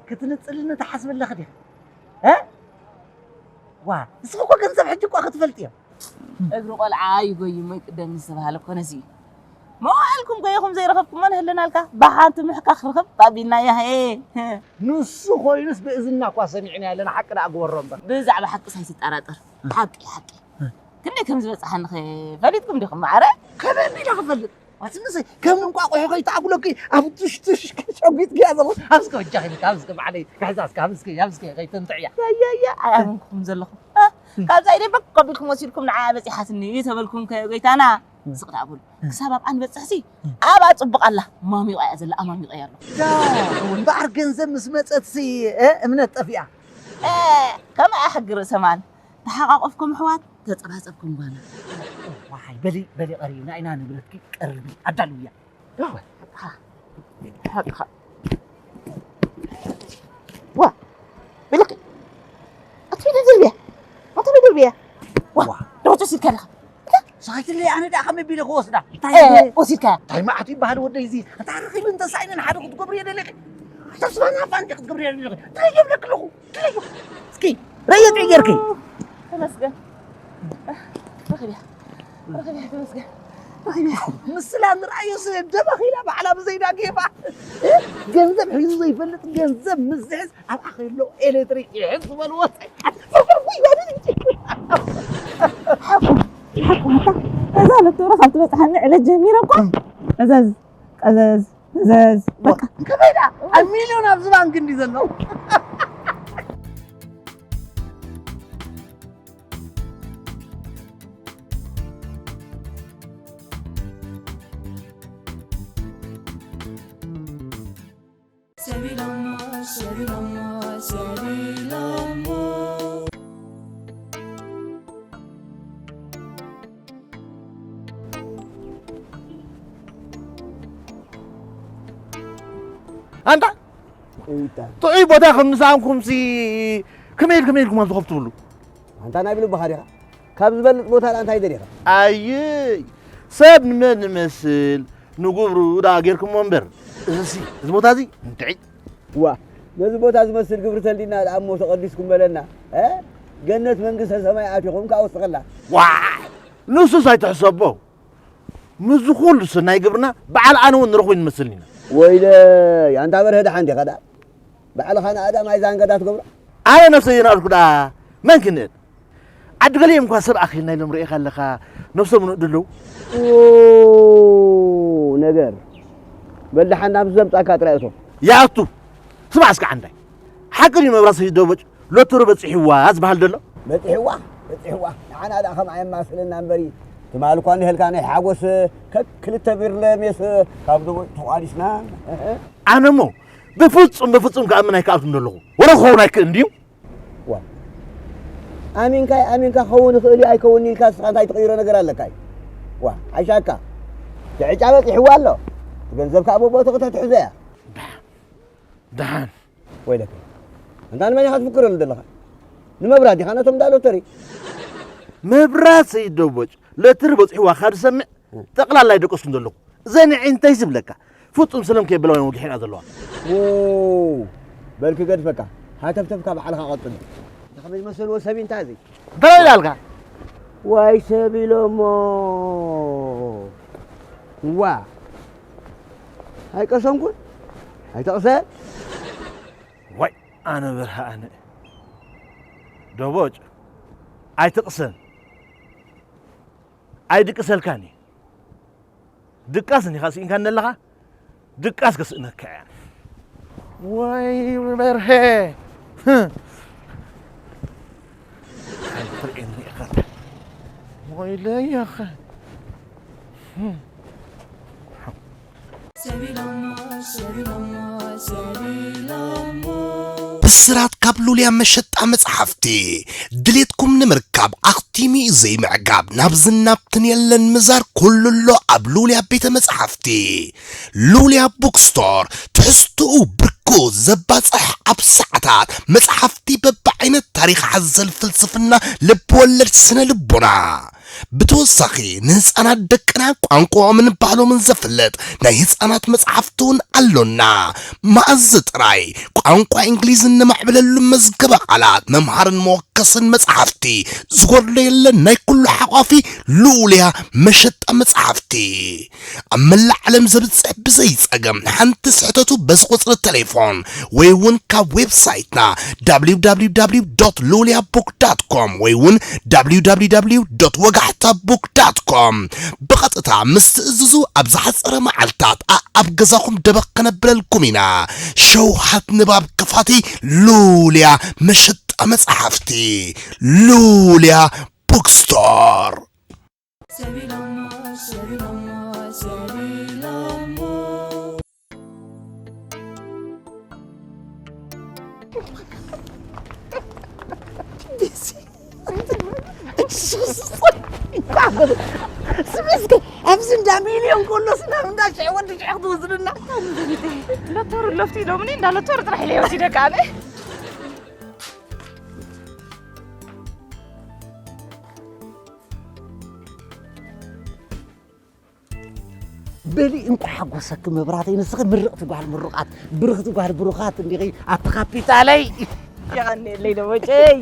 ክትንጽልኒ ትሓስቢ ኣለኺ ዲኺ? እ? ዋ፣ ንስኺ እኮ ገንዘብ ሕጂ እኮ ክትፈልጥዮ። እግሪ ቆልዓ ይጎይ እሞ ይቅደም ዝተባህለ እኮ ነዚ እዩ። መዋእልኩም ጎይኹም ዘይረኸብኩሞ ንህልናልካ፣ ብሓንቲ ምሕካኽ ርኽብ ኣቢልናያ፣ ሄ። ንሱ ኮይኑስ ብእዝና እኳ ሰሚዕና ኣለና፣ ሓቂ ደኣ ግበሮ እምበር። ብዛዕባ ሓቂስ ኣይትጠራጠር። ሓቂ፣ ሓቂ። ክንደይ ከም ዝበጽሓኒ ኸ ፈሊጥኩም ዲኹም ማዕረ? ከመይ ኣቢለ ክፈልጥ? ኣቲ ምስ ከም እንቋቑሖ ከይተኣጉለኪ ኣብ ቱሽቱሽ ሸጒጥኪ እያ ዘለኹ። ኣብ እስከ በጃኺ ኢልካ፣ ኣብ እስከ ባዕለይ ክሕዛ እስከ፣ ኣብ እስከ፣ ኣብ እስከ ከይተንትዕያ። ያ፣ ያ፣ ያ፣ ኣይኣመንኩኹም ዘለኹ። እ፣ ካብዛ ኢደይ በቅ ኣቢልኩም ወሲድኩም ንዓኣ በጺሓትኒ እዩ ተበልኩም ከ ጎይታና። ስቕ ደኣ በሉ። ክሳብ ኣብኣ ንበጽሕሲ ኣብኣ ጽቡቕ ኣላ። ማሚቋ እያ ዘላ፣ ኣማሚቐያ ኣሎ። ዳ፣ እምበኣር ገንዘብ ምስ መጸትሲ፣ እ፣ እምነት ጠፊኣ። እ፣ ከመኣ ሕጊ ርእሰ ማል። ተሓቋቆፍኩም ኣሕዋት፣ ተጸባጸብኩም ጓና። ዋይ፣ በሊ፣ በሊ፣ ቀሪብና ኢና ንብረትኪ ቀርቢ፣ ኣዳልውያ። ሓቅኻ። ዋ፣ በልኪ። ኣቲ ቤት ዝርብያ፣ ኣቲ ቤት ዝርብያ። ዋ፣ ዋ። ደወት ወሲድካ ኣለኻ። ሰሓትለይ፣ ኣነ ደኣ ከመይ ቢለ ክወስዳ? እንታይ እ፣ ኢለ? ወሲድካ። እንታይ መዓት ይበሃል ወደይ እዚ? ኣታ ረኺብን ተሳኢንን ሓደ ክትገብርዮ ደሊኺ? ተስፋ ናፋ እንዲ ክትገብርዮ ደሊኺ? እንታይ ይብለኪ ኣለኹ? እንታይ እዩ? እስኪ ረየ ጥዒ ጌርኪ። ተመስገን። ረኺብያ። ረኺብያ፣ ተመስገን። ረኺብያ። ምስላ ንርኣዮስ ደበኺላ ባዕላ ብዘይዳ ጌባ። ገንዘብ ሒዙ ዘይፈልጥ ገንዘብ ምስ ዝሕዝ ኣብኣ ከሎ ኤሌክትሪክ ይሕዝ ዝበልዎ። ሓቁ፣ ሓቁ፣ ኣታ፣ እዛ ሎተሪ ካብ ትበጽሓኒ ዕለት ጀሚረ እኮ፣ እም። እዘዝ፣ ቀዘዝ፣ እዘዝ፣ በቃ። ከመይ ደኣ? ኣብ ሚልዮን ኣብዚ ባንክ እንዲ ዘሎ። ኣንታ እይታ። ጥዑይ ቦታ ከም ዝሰኣንኩምሲ ከመይ ኢል-፣ ከመይ ኢልኩም ኣብዚ ኮፍ ትብሉ? ኣንታ ናይ ብልብኻ ዲኻ? ካብ ዝበልጥ ቦታ ደኣ እንታይ ደሊኻ? ኣይይ፣ ሰብ ንመን ንመስል ንግብሩ ደኣ ጌርኩሞ እምበር፣ እዚሲ፣ እዚ ቦታ እዚ እንድዒ። ዋ፣ ነዚ ቦታ ዝመስል ግብሪ ተልዲና ደኣ እሞ ተቐዲስኩም በለና፣ እ? ገነት መንግስተ ሰማይ ኣቲኹም ከኣ ወስኸላ። ዋይ፣ ንሱስ ኣይትሕሰቦ። ምስዚ ኩሉ ሰናይ ግብርና በዓል ኣነ እውን ንረኽቦ ይንመስልኒ ኢና። ወይለይ፣ ኣንታ በርሀ ደሓን ዲኻ ደኣ? ባዕልኻ ንኣዳም ኣይዛንገዳ ትገብሮ? ኣነ ነብሰይ የናእድኩ ደኣ መን ክንእድ? ዓዲ ገሊኦም እኳ ሰብ ኣኺልና ኢሎም ርእኻ ኣለኻ፣ ነብሶም ንእዱ ኣለዉ። ኦ፣ ነገር። በል ደሓን ናብዚ ዘምጻካ ጥራይ እቶ። ይኣቱ። ስማዕ እስከ ዓንዳይ። ሓቂ ድዩ መብራት ሰይድ ደቦጭ ሎተሪ በጺሕዋ ዝበሃል ዘሎ? በጺሕዋ፣ በጺሕዋ። ንዓና ደኣ ከምኣ የማስለና እምበሪ። ትማል እኳ እንዲህልካ ናይ ሓጎስ ከክልተ ቢርለ ሜስ ካብ ደቦጭ ተቋዲስና። ኣነሞ ብፍጹም፣ ብፍጹም ክኣምን ኣይከኣልኩን ዘለኹ። ወረ ክኸውን ኣይክእልን ድዩ? ዋ። ኣሚንካ፣ ኣሚንካ ክኸውን ይኽእል እዩ፣ ኣይከውንን ኢልካ ንስኻ እንታይ ትቕይሮ ነገር ኣለካ እዩ? ዋ፣ ሓይሻካ። እቲ ዕጫ በጺሕዋ ኣሎ። እቲ ገንዘብ ከኣ በቦትኡ ከተትሕዞ እያ። ደሓን። ወይለከ። ኣንታ ንመን ኢኻ ትፍክረሉ ዘለኻ? ንመብራት ኢኻ ነቶም እንዳ ሎተሪ? መብራት ሰይድ ደቦጭ፣ ሎተሪ በጺሕዋ ካብ ዝሰምዕ፣ ጠቕላላ ኣይደቀስኩን ዘለኹ። እዘን እንታይ ዝብለካ? ፍጹም ሰለም ከየብላ ወጊሐን እያ ዘለዋ። ዎ፣ በል ክገድፈካ። ሃተፍተፍካ ባዕልኻ ቀጽሎ። ከመይ ዝመሰልዎ ሰብ እዩ እንታይ እዚ? እንታይ ኢላልካ? ዋይ ሰብ ኢሎሞ። ዋ። ኣይቀሰንኩን። ኣይተቕሰን። ዋይ፣ ኣነ በርሃ ኣነ። ደቦጭ፣ ኣይትቕሰን። ኣይድቅሰልካን እዩ። ድቃስ እንዲኻ ስኢንካ እንደለኻ፣ ድቃስ ከስእነካ እያ። ወይ በርሄ። ኣይትርእየኒ ኢኻ። ወይለይ ኣኸ። ብስራት ካብ ሉልያ መሸጣ መጽሓፍቲ። ድሌትኩም ንምርካብ ኣኽቲሙ እዩ ዘይምዕጋብ። ናብዝን ናብትን የለን ምዛር፣ ኩሉ ኣሎ ኣብ ሉልያ ቤተ መጽሓፍቲ። ሉልያ ቡክስቶር፣ ትሕዝትኡ ብርኩ ዘባጽሕ፣ ኣብ ሰዓታት መጽሓፍቲ በብዓይነት፣ ታሪኽ ሓዘል፣ ፍልስፍና፣ ልብ ወለድ፣ ስነ ልቦና። ብተወሳኺ ንህፃናት ደቅና ቋንቋኦምን ባህሎምን ዘፍልጥ ናይ ህፃናት መፅሓፍቲ እውን ኣሎና። መኣዝ ጥራይ ቋንቋ እንግሊዝ እነማዕብለሉ መዝገበ ቃላት፣ መምሃርን መወከስን መፅሓፍቲ፣ ዝጎድሎ የለን። ናይ ኩሉ ሓቋፊ ሉልያ መሸጣ መፅሓፍቲ። ኣብ መላእ ዓለም ዘብጽሕ ብዘይ ጸገም ሓንቲ ስሕተቱ በዚ ቁጽሪ ቴሌፎን ወይ እውን ካብ ዌብሳይትና www.luliabook.com ወይ እውን www.ወጋሕታbook.com ብቐጥታ ምስ ትእዝዙ ኣብ ዝሓጸረ መዓልታት ኣኣብ ገዛኹም ደበኽ ከነብለልኩም ኢና። ሸውሃት ንባብ ከፋቲ ሉልያ መሸጣ መጻሕፍቲ ሉልያ ቡክስቶር። ስሚ እስከ ኣብዚ እንዳ ሚልዮን ከሎስ ናብ እንዳ ሽሕ ወዲ ሽሕ ክትወስድና። ሎተሪ ለፍቲ ኢሎምኒ እንዳ ሎተሪ ጥራሕ ኢለ ወሲደካ ኣነ። በሊ እንቋዕ ሓጎሰኪ መብራተይ፣ ንስኺ ምርቕቲ ጓል ምሩቓት፣ ብርኽቲ ጓል ብሩኻት እንዲኺ ኣቲ ካፒታለይ። የቐንየለይ ደቦጨይ።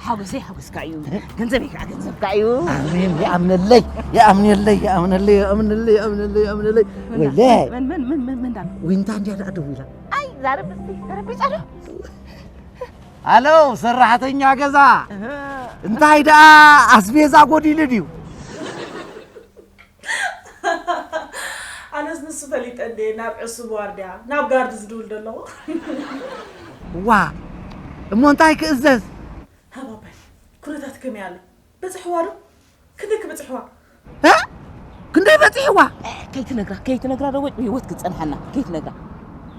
ሓጎሰይ ሓጎስካ እዩ፣ ገንዘበይ ከዓ ገንዘብካ እዩ። ኣሜን። ይኣምነለይ፣ ይኣምነለይ፣ ይኣምነለይ፣ ይኣምነለይ፣ ይኣምነለይ፣ ይኣምነለይ። ወይለ። መን፣ መን፣ መን፣ መን፣ መን ዳን? ዊንታ እንድያ ደኣ ደዊላ። ኣይ፣ ዛረብ እስቲ፣ ዛረብ ቢጫ ዶ? ሃሎ፣ ሰራሕተኛ ገዛ። እህ። እንታይ ደኣ ኣስቤዛ ጎዲሉ ድዩ? ኣነስ ንሱ ፈሊጠ እንዴ ናብ ዕሱብ ዋርድያ ናብ ጋርድ ዝድውል ዘለኹ። ዋ፣ እሞ እንታይ ክእዘዝ? ሃባባይ፣ ኩነታት ከመይ ኣሎ? በጽሕዋ ዶ? ክንደይ ክብጽሕዋ? እ? ክንደይ በጺሕዋ? ከይትነግራ ከይትነግራ ዶ ወይ ብህይወት ክትጸንሓና? ከይትነግራ።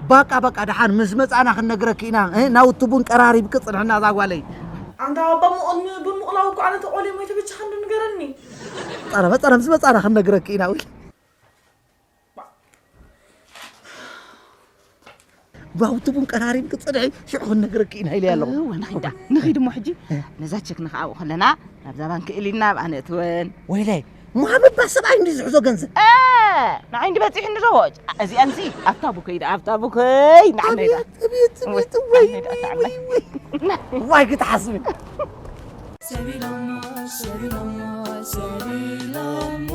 ባቃ ባቃ፣ ደሓን ምስ መጻና ክንነግረኪ ኢና። እ? ናውቲ ቡን ቀራሪብኪ ጽንሕና እዛ ጓለይ። ኣንታ ብሙቕ ብሙቕላው እኮ ኣነ ተቖልየ ሞይተ ብቻ ክንዲ ንገረኒ። ጸረ መጸረ ምስ መጻና ክንነግረኪ ኢና። ወይ ናውቲ ቡን ቀራሪብኪ ጽንሒ፣ ሽዑ ክንነግረኪ ኢና ኢለ ኣለኹ። እወ፣ ንኺዳ ንኺድ እሞ ሕጂ ነዛ ቸክ ንኽኣው ከለና ናብዛ ባንክ እሊና ኣብኣ ነእትወን። ወይለይ፣ መሃመድ ባ ሰብኣይ እንዲ ዝሕዞ ገንዘብ። እ፣ ንዓይ እንዲ በጺሑ እንዲ ዘወጭ። እዚኣንሲ ኣብታ ቡከይ ዳ፣ ኣብታ ቡከይ ንዓነይ ዳ። ጥብየት ጥብየት ጥብየት ወይ ወይ ወይ ወይ። ዋይ ክትሓስቢ። ሰቢሎሞ ሰቢሎሞ ሰቢሎሞ።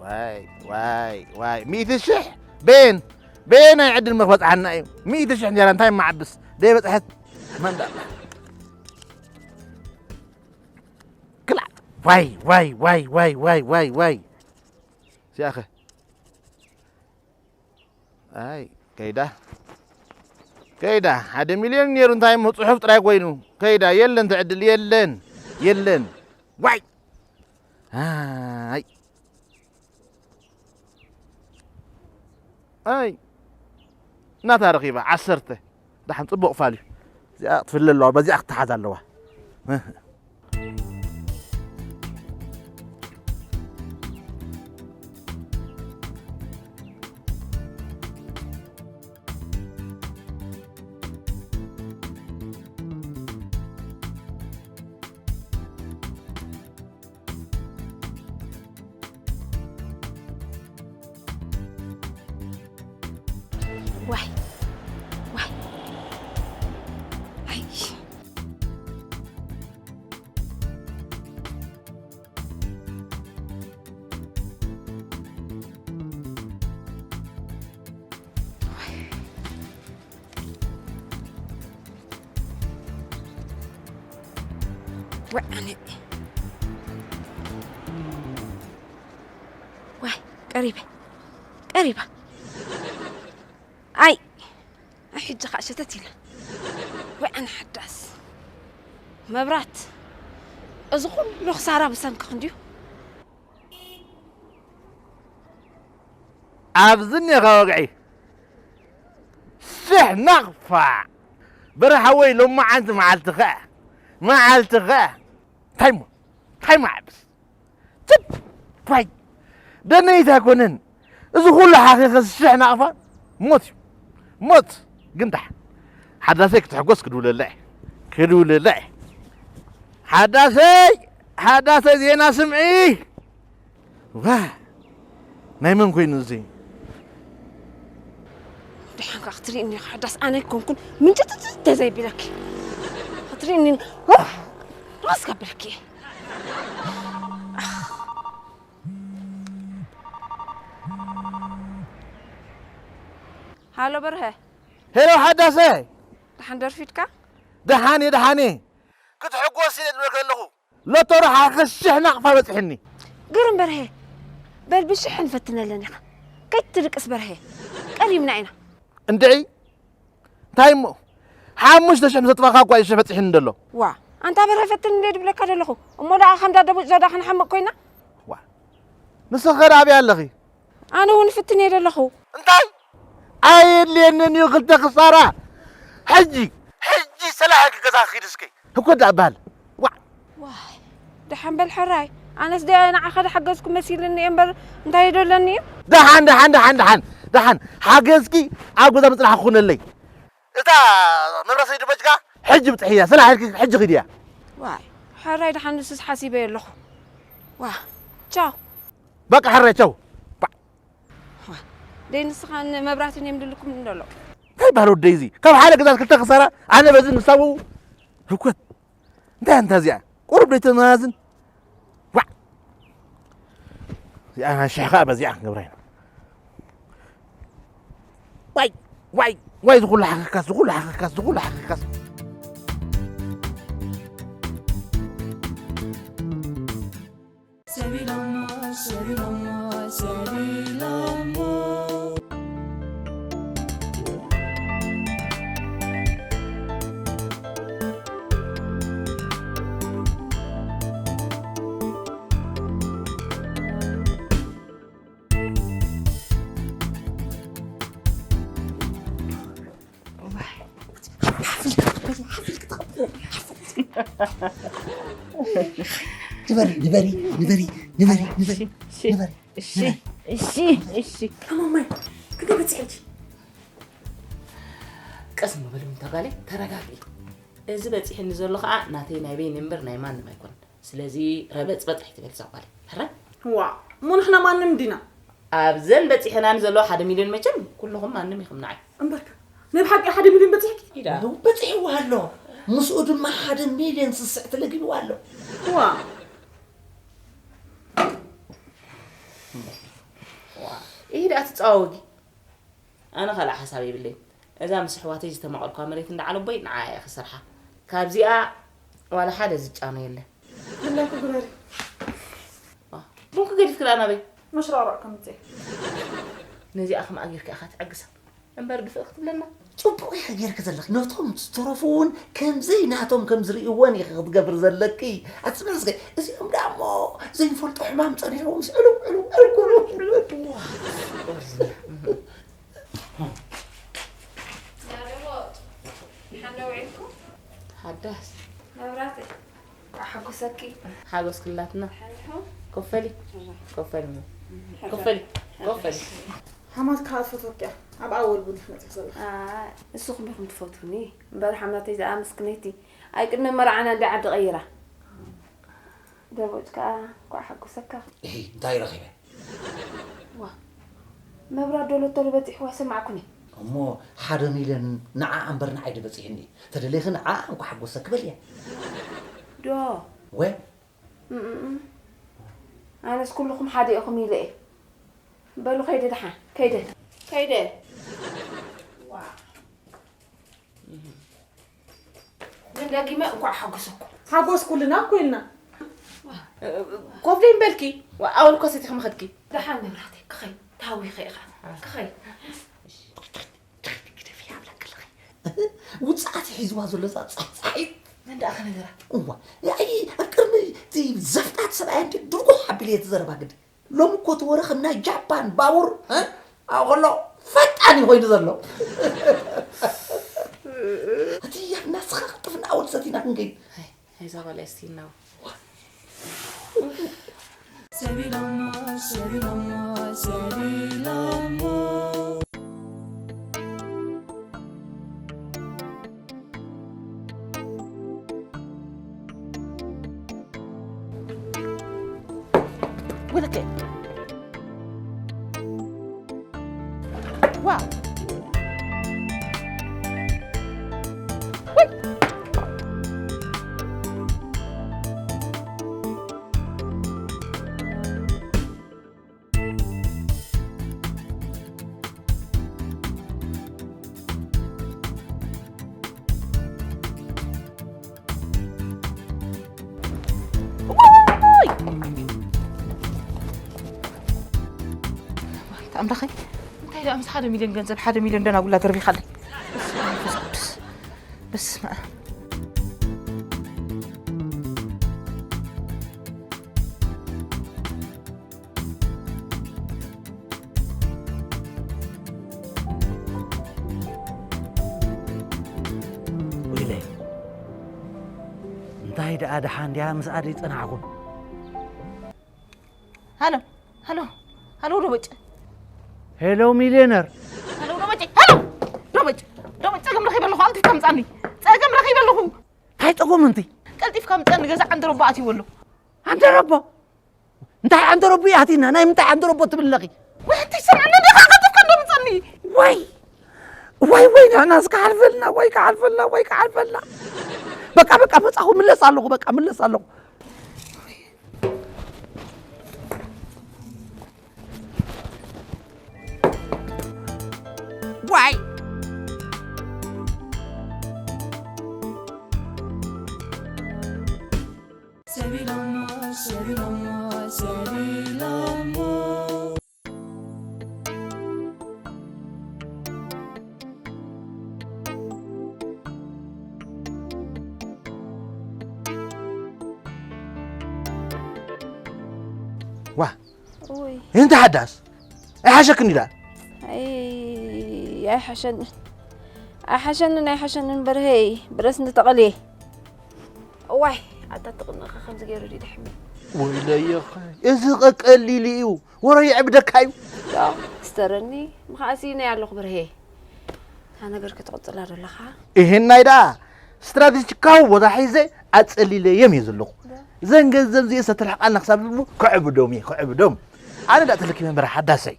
ዋይ ዋይ ዋይ፣ ሚእቲ ሽሕ ቤን ቤን ናይ ዕድል መክበፅሓና እዩ። ሚእቲ ሽሕ እንጀራ እንታይ ማዕድስ ደይ በፅሐት መንዳ ክላ። ዋይ ዋይ ዋይ ዋይ ዋይ ዋይ ዋይ። ሲኣኸ ኣይ ከይዳ ከይዳ፣ ሓደ ሚልዮን ነይሩ። እንታይ እሞ ፅሑፍ ጥራይ ኮይኑ። ከይዳ የለን፣ ትዕድል የለን። የለን። ዋይ ኣይ ኣይ እናታ ረኺባ ዓሰርተ። ደሓን ጽቡቕ ፋል እዩ። እዚኣ ክትፍለ ኣለዋ፣ በዚኣ ክትሓዝ ኣለዋ። ዋይ ዋይ ኣይ ዋይ ኣነ ዋይ ቀሪበ ቀሪባ ኣይ ኣይ ሕጂ ከዓ ሸተት ኢለ ወይ ኣነ ሓዳስ መብራት እዚ ኩሉ ክሳራ ብሰንክኽ እንድዩ። ኣብዚ እኒኻ ወግዒ ስሕ ናቕፋ በረሓወይ ሎማዓንቲ መዓልትኸ መዓልትኸ እንታይ እሞ እንታይ ማዕብስ ትብ ፋይ ደነይት ኣይኮነን እዚ ኩሉ ሓኺኸ ስሕ ናቕፋ ሞት እዩ ሞት ግን ደሓን ሓዳሰይ ክትሕጎስ ክድውለላ እየ ክድውለላ እየ ሓዳሰይ ሓዳሰይ ዜና ስምዒ ዋ ናይ መን ኮይኑ እዚ ደሓንካ ክትርእኒ ኢኻ ሓዳስ ኣነ ኣይኮንኩን ምንጭጥጭጥ ተዘይቢለኪ ክትርእኒ ራስ ከብለኪ ሃሎ በርሀ ሄሎ ሓዳሰ ደሓን ደርፊድካ ደሓን እየ ደሓን እየ ክትሕጎስ ኢለ ዝብለካ ዘለኹ ሎቶሪ ሓክሽሕ ናቕፋ በፅሕኒ ግርም በርሀ በል ብሽሕ ንፈትነለን ኢኻ ከይትድቅስ በርሀ ቀሪብና ኢና እንድዒ እንታይ እሞ ሓሙሽተ ሽሕ ምሰጥፋኻ እኳ እዩ ሽሕ በፂሕኒ ደሎ ዋ ኣንታ በርሀ ፈትን እንደ ድብለካ ደለኹ እሞ ደኣ ከምዳ ደቡጭ ዘዳ ክንሓምቕ ኮይና ዋ ንስኺ ኸ ደኣ ኣበይ ኣለኺ ኣነ እውን ፍትን እየ ደለኹ እንታይ ኣየድልየንን እዩ ክልተ ክሳራ ሕጂ ሕጂ ሰላሒ ክገዛ ክኺድ እስከ ህኮ ደኣ በሃል ዋዕ ዋይ ደሓን በል ሕራይ ኣነስ ደ ንዓኻ ደሓገዝኩ መሲልኒ እየ እምበር እንታይ የደለኒ እዩ ደሓን ደሓን ደሓን ደሓን ደሓን ሓገዝኪ ኣብ ገዛ ምፅናሕ ክኹነለይ እታ መብራሰይ ድበጅካ ሕጂ ብፅሕያ ሰላሒ ሕጂ ኺድያ ዋይ ሕራይ ደሓን ንሱስ ሓሲበ ኣለኹ ዋ ቻው በቃ ሕራይ ቻው ደይ ንስኻን መብራትን እዮም ድልኩም እንደሎ እንታይ ባህል ወደይ እዚ ካብ ሓደ ገዛ ክልተ ክሳራ ኣነ በዚ ንሳቡ ህኮት እንታይ ኣንታ እዚኣ ቁሩብ ደይ ተመዛዝን ዋዕ እዚኣ ናይ ሽሕ ከዓ በዚኣ ክንገብራ ኢና ዋይ ዋይ ዋይ፣ ዝኹሉ ሓንክካስ፣ ዝኹሉ ሓንክካስ፣ ዝኹሉ ሓንክካስ። ሰቢሎሞ፣ ሰቢሎሞ፣ ሰቢሎሞ። ንበሪ፣ ንበሪ፣ ንበሪ፣ ንበሪ፣ ንበሪ፣ እሺ፣ ንበሪ፣ እሺ፣ ንበሪ። እሺ፣ እሺ። እማማይ፣ ክንደይ በፂሐ ሕጂ? ቀስ በሊ እንታ ጓለይ፣ ተረጋግኢ። እዚ በፂሕኒ ዘሎ ኸዓ ናተይ ናይ በይነይ እምበር ናይ ማንም ኣይኮነን። ስለዚ ረበፅበፅ ኣይትበሊ እዛ ጓለይ። ሕራይ? ዋ፣ እሞ ንሕና ማንም ዲና? ኣብዘን በፂሐናኒ ዘለዋ ሓደ ሚልዮን መቸም ኩልኹም ማንም ኢኹም ንዓይ። እምበርከ፣ ናይ ብሓቂ ሓደ ሚልዮን በፂሕኪ? ኢዳ። በፂሕዋ ኣሎ። ምስኡ ድማ ሓደ ሚልዮን ስስዕ ተለጊብዋ ኣሎ። ዋ። ዋ። ኢዳ ትፃወጊ። ኣነ ካልእ ሓሳብ የብለይን። እዛ ምስ ኣሕዋተይ ዝተማቐልኳ መሬት እንዳ ዓለቦይ ንዓኣ እየ ክሰርሓ። ካብዚኣ ዋላ ሓደ ዝጫኖ የለን። ድላይኪ ግበሪ። ዋ፣ ቡንኪ ገዲፍኪ ደኣ ናበይ? መሽራራቕ ከምፅእ። ነዚኣ ከምኣ ጌርካ ኢኻ ትዕግሳ። እምበር ድፍእ ክትብለና? ጽቡቕ ኢኺ ጌርኪ ዘለኺ። ነቶም ዝተረፉ እውን ከምዘይ ናቶም ከም ዝርእይወን ኢኺ ክትገብሪ ዘለኪ። ኣቲ ጽምኢ እስከ፣ እዚኦም ደኣ እሞ ዘይንፈልጦ ሕማም ጸኒሕዎም፣ ዕልው፣ ዕልው፣ ዕልው ክብሉ። ናበይ ደሓን ዶ ውዒልኩም? ሓዳስ። መብራህቲ፣ ኣሐጉሰኪ። ሓጎስ ክላትና። ሓልሑ። ኮፈሊ። ኮፈሊ። ኮፈሊ። ኮፈሊ። ሓማት ከዓ ትፈትወኪ እያ። ኣብ ኣወል ቡን ትመፅእ ዘለኻ። ኣይ፣ ንስኹም ኢኹም ትፈትውኒ። እምበር ሓምናተይ ደኣ ምስክነይቲ። ኣይ ቅድሚ መርዓና እንዲ ዓዲ ቀይራ። ደቦጭ ከዓ እንኳዕ ሓጎሰካ። እሂ፣ እንታይ ረኺበ? ዋ፣ መብራት ዶሎ ተሎ በፂሕዋ ሰማዕኩኒ። እሞ ሓደ ሚልዮን ንዓ እምበር ንዓይ ዶ በፂሕኒ? ተደለይኺ ንዓ እንኳዕ ሓጎሰኪ በልያ። ዶ? ወ? እም፣ እም፣ እም። ኣነስ ኩልኹም ሓደ ኢኹም ኢለ እየ። በሉ ከይደ ደሓን፣ ከይደ። ከይደ። ዋ። ግን ደጊመ እንኳዕ ሓጎሰኩም። ሓጎስ ኩልና እኮ ኢልና። ኮፍ ደይ በልኪ፣ ኣወል እኮ ሰቲኺ ምኸድኪ። ደሓን መብራህተይ፣ ክኸይ፣ ታዊኸ ኢኻ፣ ክኸይ። ግደፊ፣ ይሃብለኪ ኣለኺ። ውፅኣት ሒዝዋ ዘሎ እዛ ፃሕፃሒት። መን ደኣ ከነገራ? እዋ፣ ኣይ፣ ኣብ ቅድሚ እቲ ዘፍጣት ሰብኣይ እንዲ ድርጉሕ ኣቢለ እየ ዝዘረባ ግዲ። ሎሚ እኮ እቲ ወረ ከም ናይ ጃፓን ባቡር፣ እ? ኣብኡ ከሎ ፈጣን እዩ ኮይኑ ዘሎ። እቲ ያና ስኻ ቅልጥፍና ኣወል ሰቲና ክንገይ። ሃይ፣ ሃይ፣ እዛ ጓል ኣንስተይቲ ናው። ሰቢሎሞ፣ ሰቢሎሞ፣ ሰቢሎሞ። ወለከ። ዋው። ወይ። ኣምላኸይ፣ እንታይ ደኣ ምስ ሓደ ሚልዮን ገንዘብ ሓደ ሚልዮን ደናጉላ ደርቢኻለይ? በስመ ኣብ። ወይለይ፣ እንታይ ደኣ ደሓን ድያ ምስኣ ደይጸናሕኩን? ሃሎ፣ ሃሎ፣ ሃሎ፣ ዶበጭ። ሄሎ፣ ሚልዮነር። ሃሎ፣ ዶበጭ፣ ሃሎ፣ ዶበጭ፣ ዶበጭ፣ ጸገም ረኺበ ኣለኹ፣ ቀልጢፍካ ምጻኒ። ጸገም ረኺበ ኣለኹ። እንታይ ጸገም እንት? ቀልጢፍካ ምጻኒ፣ ገዛ ዓንደረቦ ኣትይዎ ኣሎ። ዓንደረቦ? እንታይ ዓንደረቦ ኣቲና? ናይ ምንታይ ዓንደረቦ ትብል ኣለኺ? ወይ፣ እንታይ ሰምዐኒ ዲኻ? ቀልጢፍካ እንዶ ምጻኒ። ወይ፣ ወይ፣ ወይ፣ ንሕናስ ክሓልፈልና፣ ወይ ክሓልፈልና፣ ወይ ክሓልፈልና። በቃ፣ በቃ፣ መጻኹ፣ ምለስ ኣለኹ፣ በቃ፣ ምለስ ኣለኹ። ዋይ፣ ሰቢሎሞ፣ ሰቢሎሞ፣ ሰቢሎሞ። ዋ፣ ወይ። እንተ ሓዳስ ኣይሓሸክን ኢላ። ኣይ፣ ኣይሓሸንን። ኣይሓሸንን፣ ኣይሓሸንን በርሀይ። ብረስ እንተተቐልየ። እዋይ፣ ኣታ ትቕንኻ ከምዚ ገይሩ ድዩ ደሕሚ? ወይለየኸ፣ እዚ ቀቀሊሉ እዩ። ወረ የዕብደካ እዩ። ዶ፣ ስተረኒ፣ ምኻኣሲ ናይ ኣለኹ በርሄ። እታ ነገር ክትቕጽላ ዶ ኣለኻ? ይሄናይ ደኣ ስትራቴጂካዊ ቦታ ሒዘ ኣጸሊለዮም እየ ዘለኹ። ዶ? ዘን ገንዘብ እዚኤ ሰተልሕቃልና ክሳብ ዝብሉ ክዕብዶም እየ፣ ክዕብዶም። ኣነ ደኣ ተለኪ መንበረ ሓዳሰይ።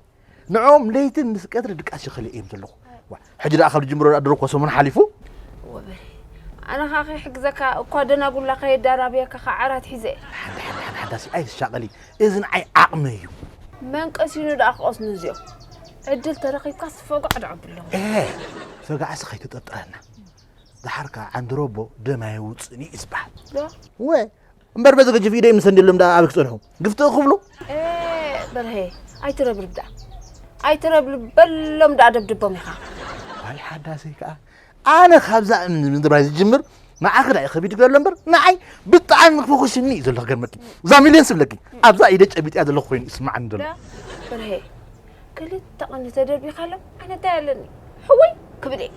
ንዕኦም ለይትን ምስ ቀትሪ ድቃስ ይኸልእ እዮም ዘለኹ። ዋ፣ ሕጂ ደኣ ካብ ዝጅምሮ ደኣ ድሮ እኮ ሰሙን ሓሊፉ። እወ በርሄ። ኣነ ኸኣ ከይሕግዘካ እኳ ደናጉላ ከየዳራብየካ ኸዓ ዓራት ሒዘ እየ። ደሓን፣ ደሓን፣ ደሓን፣ ሓዳሲ ኣይትሻቐሊ። እዚ ንዓይ ዓቕመይ እዩ። መን ቀሲኑ ደኣ ክቐስኑ እዚኦም? ዕድል ተረኺብካስ ፈጋዕ ደኣ ኣብሎም። ኤ፣ ፈጋዕሲ ከይትጠርጥረና። ደሓር ከኣ ዓንድሮቦ ደም ኣየውጽእን እዩ ዝበሃል። ዶ? ወ፣ እምበር በዚ ገጅፍ ኢደይ ምስ እንድሎም ደኣ ኣበይ ክጸንሑ? ግፍጥእ ክብሉ? ኤ፣ በርሄ፣ ኣይትረብርብ ደኣ። ኣይትረብርብ በሎም ደኣ ደብድቦም ኢኻ። ዋይ ሓዳሰይ ከኣ። ኣነ ካብዛ እምኒ ምድራይ ዝጅምር ንዓኺ ደኣ እዩ ከቢድ ክደሎ እምበር፣ ንዓይ ብጣዕሚ ክፈኹሽኒ እዩ ዘሎ ክገርመኪ። እዛ ሚልዮን ስብለኪ፣ ኣብዛ ኢደ ጨቢጥያ ዘለኹ ኮይኑ ይስምዓኒ ዘሎ። ዳ፣ በርሄ፣ ክልተ ቀንዲ ተደርቢኻሎም፣ ኣነ እንታይ ኣለኒ? ሕወይ ክብል እየ።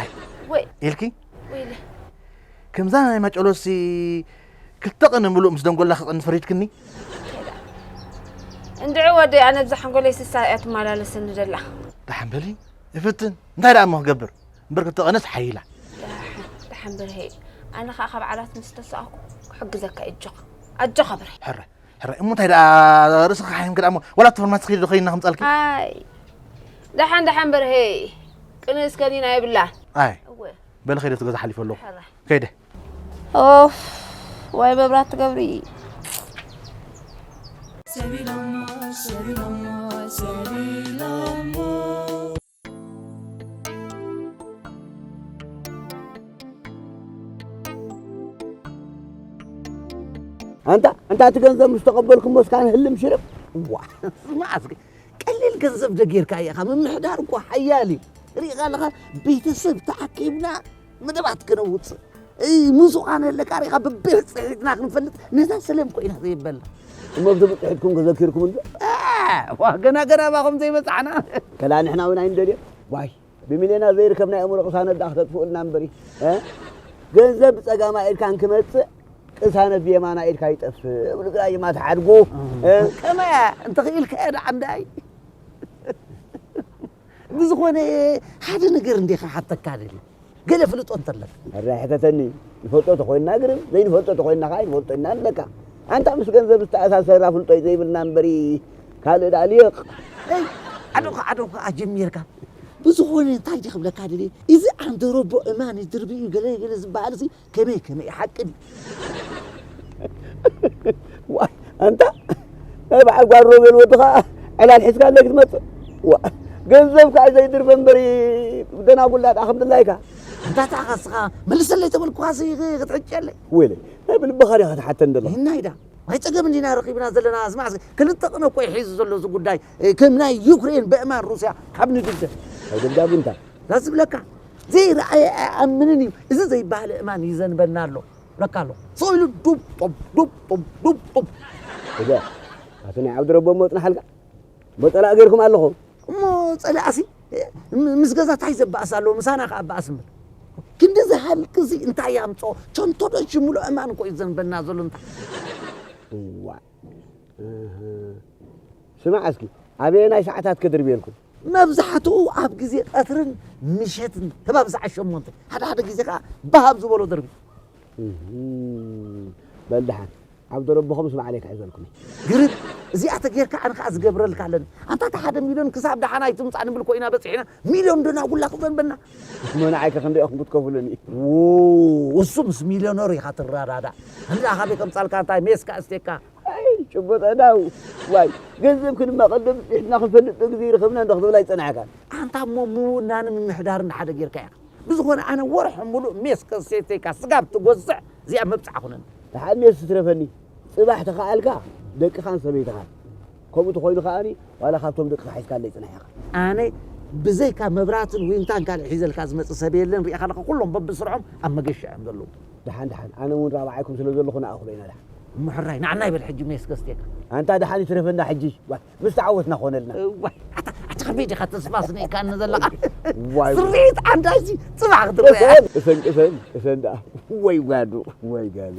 ኣይ፣ ወይ። ኢልኪ? ወይለ። ከምዛ ናይ ማጨሎሲ ክልተ ቀነ ምሉእ ምስ ደንጎላ ክቐንስ ፈሪድክኒ? እንድዒ ወደይ፣ ኣነ ብዛ ሓንጎለይ ስሳ እያ ትመላለሰኒ ዘላ። ደሓን በሊ፣ ይፍትን። እንታይ ደኣ እሞ ክገብር? እምበር ክልተ ቀነስ ሓይላ። ደሓን፣ ደሓን በርሄ። ኣነ ኸኣ ካብ ዓራት ምስ ተሳእኩ ክሕግዘካ እየ። ኣጆኻ፣ ኣጆኻ በርሄ። ሕረ፣ ሕረ። እሞ እንታይ ደኣ ርእስኻ ሓይምኪ ደኣ እሞ፣ ዋላ እቲ ፋርማሲ ኺዲ ዶ ኸይድና ክምጻልኪ? ኣይ፣ ደሓን፣ ደሓን በርሄ። ቅንእስ ከኒና የብላን። ኣይ። እወ። በሊ ኸይደ እቲ ገዛ ሓሊፈ ኣለኹ። ሕረ። ከይደ። ኦፍ፣ ዋይ መብራት ትገብሪ። ሰቢሎሞ፣ ሰቢሎሞ፣ ሰቢሎሞ። ኣንታ፣ ኣንታ እቲ ገንዘብ ምስ ተቐበልኩሞ እስካን ህልም ሽርብ። ዋ፣ ስማዕ እስኪ፣ ቀሊል ገንዘብ ዶ ጌርካ ኢኻ? ምምሕዳር እኮ ሓያል እዩ። ርኢኻ ኣለኻ፣ ቤተሰብ ተኣኪብና መደባት ከነውጽእ። እይ፣ ምስኡ ኻነ ኣለካ፣ ርኢኻ፣ ብብፅሒትና ክንፈልጥ፣ ነዛ ሰለምኮ ኢና ዘይበልና። እሞ ብቲ ብፅሒትኩም ከዘኪርኩም እንዶ? አ፣ ዋ፣ ገና፣ ገና ባኹም ዘይበጻሕና። ከላ ንሕና እውን ኣይንደልዮ። ዋይ፣ ብሚልዮናት ዘይርከብ ናይ ኣእምሮ ቅሳነት ደኣ ክተጥፍኡልና እምበሪ። እ? ገንዘብ ብጸጋማ ኢድካ እንክመጽእ፣ ቅሳነት ብየማና ኢድካ ይጠፍእ። እብሉ ግራ ይማ ተሓድጉ። እ? ከመያ፣ እንተኽኢልካ እየ ደኣ እንዳይ። ብዝኾነ፣ ሓደ ነገር እንዲኻ ሓተካ ደልየ። ገለ ፍልጦ እንተለካ። ሕራይ ሕተተኒ። ንፈልጦ ተኾይንና ግርም፣ ዘይንፈልጦ ተኾይንና ኸዓ ይንፈልጦ ኢና ንብለካ። ኣንታ ምስ ገንዘብ ዝተኣሳሰራ ፍልጦ እዩ ዘይብልና እምበሪ፣ ካልእ ደኣ ልየቕ። እይ፣ ዓዶኻ፣ ዓዶኻ ኣጀሚርካ። ብዝኾነ እንታይ ድየ ክብለካ ደልየ፣ እዚ ዓንደሮቦ እማን ይድርቢ እዩ ገለ ገለ ዝበሃል እዚ ከመይ ከመይ እዩ ሓቂ ድዩ? ዋይ፣ ኣንታ ናይ በዓል ጓል ሮቤል ወዲ ኸዓ ዕላል ሒዝካ ኣለይ ክትመጽእ? ዋ፣ ገንዘብ ከኣ ዘይድርበ እምበሪ ደናጉላ ደኣ ከም ድላይካ። ኣንታ ተኣኻስኻ መልሰለይ ተበልኩኻሲ ክትሕጨለይ። ወይለይ፣ ናይ ብልብኻ ዲኻ ትሓተን ዘለኻ? ይህናይ ዳ፣ ናይ ጸገም እንዲና ረኺብና ዘለና። ስማዕ እስከ፣ ክልተ ቅነ እኮ እዩ ሒዙ ዘሎ እዚ ጉዳይ። ከም ናይ ዩክሬን በእማን ሩስያ ካብ ንድብደብ። ናይ ደብዳቡ እንታይ? እዛ ዝብለካ፣ ዘይረኣየ ኣይኣምንን እዩ። እዚ ዘይበሃለ እማን ይዘንበና ኣሎ። ብለካ ኣሎ። ስቕ ኢሉ ዱብ ጦብ፣ ዱብ ጦብ፣ ዱብ ጦብ። እዛ፣ ኣቲ ናይ ዓብዲ ረቦ እሞ ጽናሓልካ። እሞ ጸላእ ገይርኩም ኣለኹ። እሞ ጸላእሲ፣ ም-፣ ምስ ገዛ ታይ ዘባእስ ኣለዎ? ምሳና ከኣ ኣባእስ እምበር። ክንዲ ዝሃልክ እዚ እንታይ ኣምጽኦ? ቸንቶ ዶ ሽሙሎ እማን እኮ እዩ ዘንበና ዘሎ እንታይ? እዋ። እህ። ስማዕ እስኪ፣ ኣበየናይ ሰዓታት ከድርብየልኩም? መብዛሕትኡ ኣብ ግዜ ቀትርን ምሸትን ከባቢ ሰዓት ሸሞንተ፣ ሓደ ሓደ ግዜ ከኣ ብሃብ ዝበሎ ደርቢ። እህ፣ በል ደሓን፣ ዓብደረቦኹም ስማዕ ለይ ክሕዘልኩም እየ። ግርም፣ እዚኣ ተጌርካ ኣነ ከኣ ዝገብረልካ ኣለኒ። ኣንታ እታ ሓደ ሚልዮን ክሳብ ደሓን ኣይትምጻእ ንብል እኮ ኢና በጺሕና፣ ሚልዮን ዶ ናጉላ ክዘንበና? እሞ ንዓይ ከ ክንደይ ኢኹም ክትከፍሉኒ? ው፣ እሱ ምስ ሚልዮነር ኢኻ ትረዳዳእ። እንዳ ካበይ ከምጻልካ እንታይ ሜስካ ኣስቴካ? ኣይ፣ ጭቡጥ ዕዳው። ዋይ፣ ገንዘብ ክንማ ቀደም ጽሒትና ክንፈልጥ ግዜ ይረኸብና እንዶ ክትብል ኣይጸናሕካን። ኣንታ እሞ ምውናንን ምምሕዳርን ሓደ ጌርካ ኢኻ። ብዝኾነ ኣነ ወርሒ ሙሉእ ሜስ ከሴተይካ ስጋብ ትጎዝዕ እዚኣ መብጽዓ ኩነኒ። ደሓን ሜስ ትረፈኒ። ጽባሕ ተኸኣልካ ደቅኻን ሰበይትኻን። ከምኡ ተኾይኑ ከኣኒ ዋላ ካብቶም ደቅኻ ሒዝካለይ ጽናሕ ኢኻ። ኣነ ብዘይካ መብራትን ዊንታን ካልእ ሒዘልካ ዝመጽእ ሰብ የለን። ሪኢኻ ኣለኻ፣ ኩሎም በብስርዖም ኣብ መገሻ እዮም ዘለዉ። ደሓን ደሓን፣ ኣነ እውን ራብዓይኩም ስለ ዘለኹ ንኣኽሎ ኢና ደሓን። እሞ ሕራይ ንዓና ይበል ሕጂ ሜስ ከስቴካ። ኣንታ ደሓን ይትረፈና ሕጂ። ዋ፣ ምስ ተዓወትና ኾነልና። እዋይ፣ ኣታ ኣታ ከመይ ዲኻ ተስፋ ስኒዕካኒ ዘለኻ? ዋይ። ስርዒት ዓንዳዚ ጽባሕ ክትረአ። እሰን እሰን እሰን እሰን ደኣ። ወይ ጋዱ፣ ወይ ጋዱ።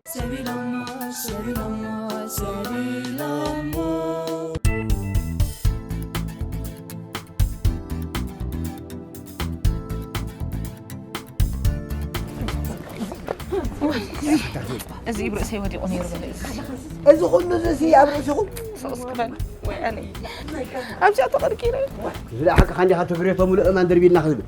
ሰቢሎሞ፣ ሰቢሎሞ፣ ሰቢሎሞ። እዚ ኣብ ርእሰይ ወዲቑ ነይሩ በለ። እዚ ኩሉ እዚ ሲ ኣብ ርእስኹም? ስቕ እስኪ በል። ወይ ኣነ። ኣብዚኣ ተቐርቂረ። እዚ ደኣ ሓቅኻ እንዲኻ፣ ትግሬ ተምልኦ እማን ደርቢልና ክዝብል።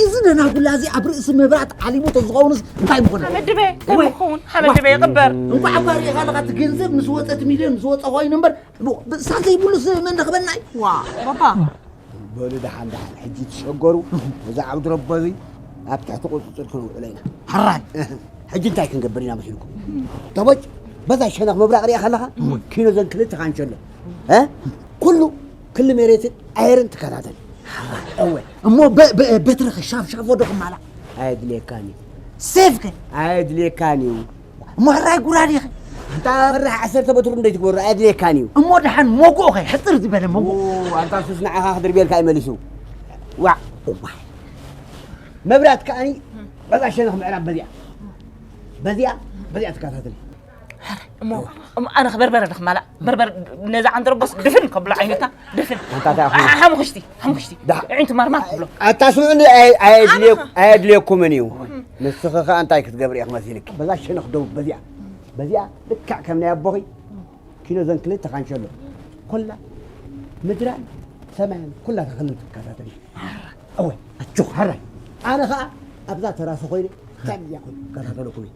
እዚ ደናጉላ እዚ ኣብ ርእሲ መብራት ዓሊሙ ተዝኸውንስ እንታይ ምኾነ? ሓመድ ድበ፣ እንታይ ወይ፣ ምኸውን? ሓመድ ድበ ይቕበር። እንኳዕ እኳ ርኢኻ ኣለኻ፣ እቲ ገንዘብ ምስ ወጸ፣ እቲ ሚልዮን ምስ ወጸ ኮይኑ እምበር፣ ብ-፣ ብእሳት ዘይብሉስ መን ረኽበና እዩ? ዋ፣ ባባ። በሉ ደሓን ደሓን፣ ሕጂ ትሸገሩ፣ እዚ ዓብዲ ረቦ እዚ ኣብ ትሕቲ ቁጽጽር ክንውዕሎ ኢና። ሕራይ። ሕጂ እንታይ ክንገብር ኢና መሲልኩም? ተቦጭ፣ በዛ ሸነኽ ምብራቕ ሪኣ ከለኻ፣ ኪኖ ዘን ክልተ ካንሸሎ። እ? ኩሉ ክሊ ሜሬትን ኣየርን ትከታተል። እወ። እሞ በ-፣ በ-፣ በትርኺ ሻፍሻፎ ዶ ክማላ? ኣየድልየካን እዩ። ሴፍከ? ኣየድልየካን እዩ። እሞ ሕራይ ጉራዴኸ? ኣንታ ፈራሕ ዓሰርተ በትሩ እንደ ትግበሩ ኣየድልየካን እዩ። እሞ ደሓን መጎኸ? ሕጽር ዝበለ መጎ። ኦ፣ ኣንታ ሱስ ንዓኻ ክድርብየልካ እዩ መሊሱ። ዋዕ፣ እዋይ። መብራት ከኣኒ በዛ ሸነኽ ምዕራብ በዚኣ። በዚኣ፣ በዚኣ ትከታተል። እሞ፣ እሞ ኣነ ክበርበረ ድኽማላ፣ በርበር ነዛ ዓንደረቦስ ድፍን ከብሎ ዓይነታ፣ ድፍን። ኣንታ እንታይ ኣኹ? ሓሙኽሽቲ፣ ሓሙኽሽቲ። ዳ- ዕንቱ ማርማር ከብሎ። ኣታ ስምዑኒ፣ ኣየ-፣ ኣየድልየ-፣ ኣየድልየኩምን እዩ። ንስኺ ኸኣ እንታይ ክትገብሪ ኢኺ መሲልኪ? በዛ ሸነኽ ደቡብ፣ በዚኣ፣ በዚኣ ልክዕ ከም ናይ ኣቦኺ ኪኖ ዘን ክልተ ካንሸሎ። ኩላ ምድራን ሰማያን ኩላ ተኽልን ትከታተል። እወ፣ ኣጆኹ፣ ሕራይ። ኣነ ኸኣ ኣብዛ ተራሲ ኮይነ፣ ጣብያ ኮይነ፣ እከታተለኩም እየ።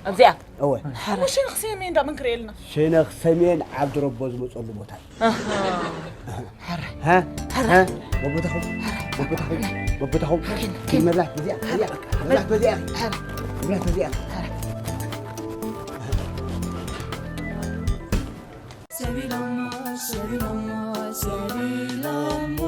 ኣብዚኣ? እወ። ሕራይ። እሞ ሸነኽ ሰሜን እንዳ መን ክርእየልና? ሸነኽ ሰሜን ዓብዲ ረቦ ዝመጸሉ ቦታ እዩ። ኣሃ። ሕራይ። ሃ? ሕራይ። ሃ? በቦታኹም? በቦታኹም? በቦታኹም? ሕራይ። መብራት በዚኣ፣ በዚኣ፣ መብራት በዚኣ። ሕራይ። መብራት በዚኣ። ሕራይ። ሰቢሎሞ፣ ሰቢሎሞ፣ ሰቢሎሞ።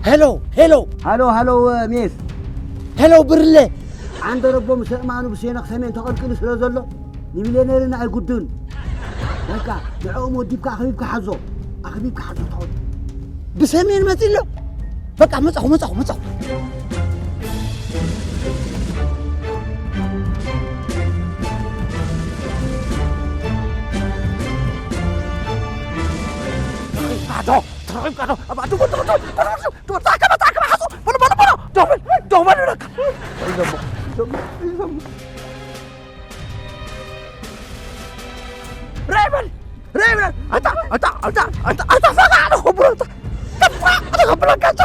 ሄሎ፣ ሄሎ። ሃሎ፣ ሃሎ፣ ሜስ። ሄሎ፣ ብርለ። ዓንደረቦ ምስ ኣእማኑ ብሸነኽ ሰሜን ተቐልቂሉ ስለ ዘሎ፣ ንሚልዮነርን ኣይጉድእን። በቃ፣ ንዕኦም ወዲብካ ኣኽቢብካ ሓዞ። ኣኽቢብካ ሓዞ፣ ተኸዱ። ብሰሜን መጺእ ኣሎ። በቃ፣ መጻኹ፣ መጻኹ፣ መጻኹ። ኣዶ፣ ተረኺብካ ዶ? ኣብ ኣዶ፣ ወዲ፣ ወዲ፣ ወዲ፣ ወዲ፣ ወዲ፣ ተኣከበ፣ ተኣከበ፣ ሓሱ፣ በሉ፣ በሉ፣ በሉ፣ ደው በል፣ ደው በል፣ ይብለካ። ይዘሙ፣ ይዘሙ፣ ይዘሙ። ራይ በል፣ ራይ በል። ኣታ፣ ኣታ፣ ኣታ፣ ኣታ፣ ኣታ፣ ፈቃ፣ ኣነ ክብሎ፣ ኣታ፣ ፈቃ፣ ኣነ ክብሎ፣ ጋቻ።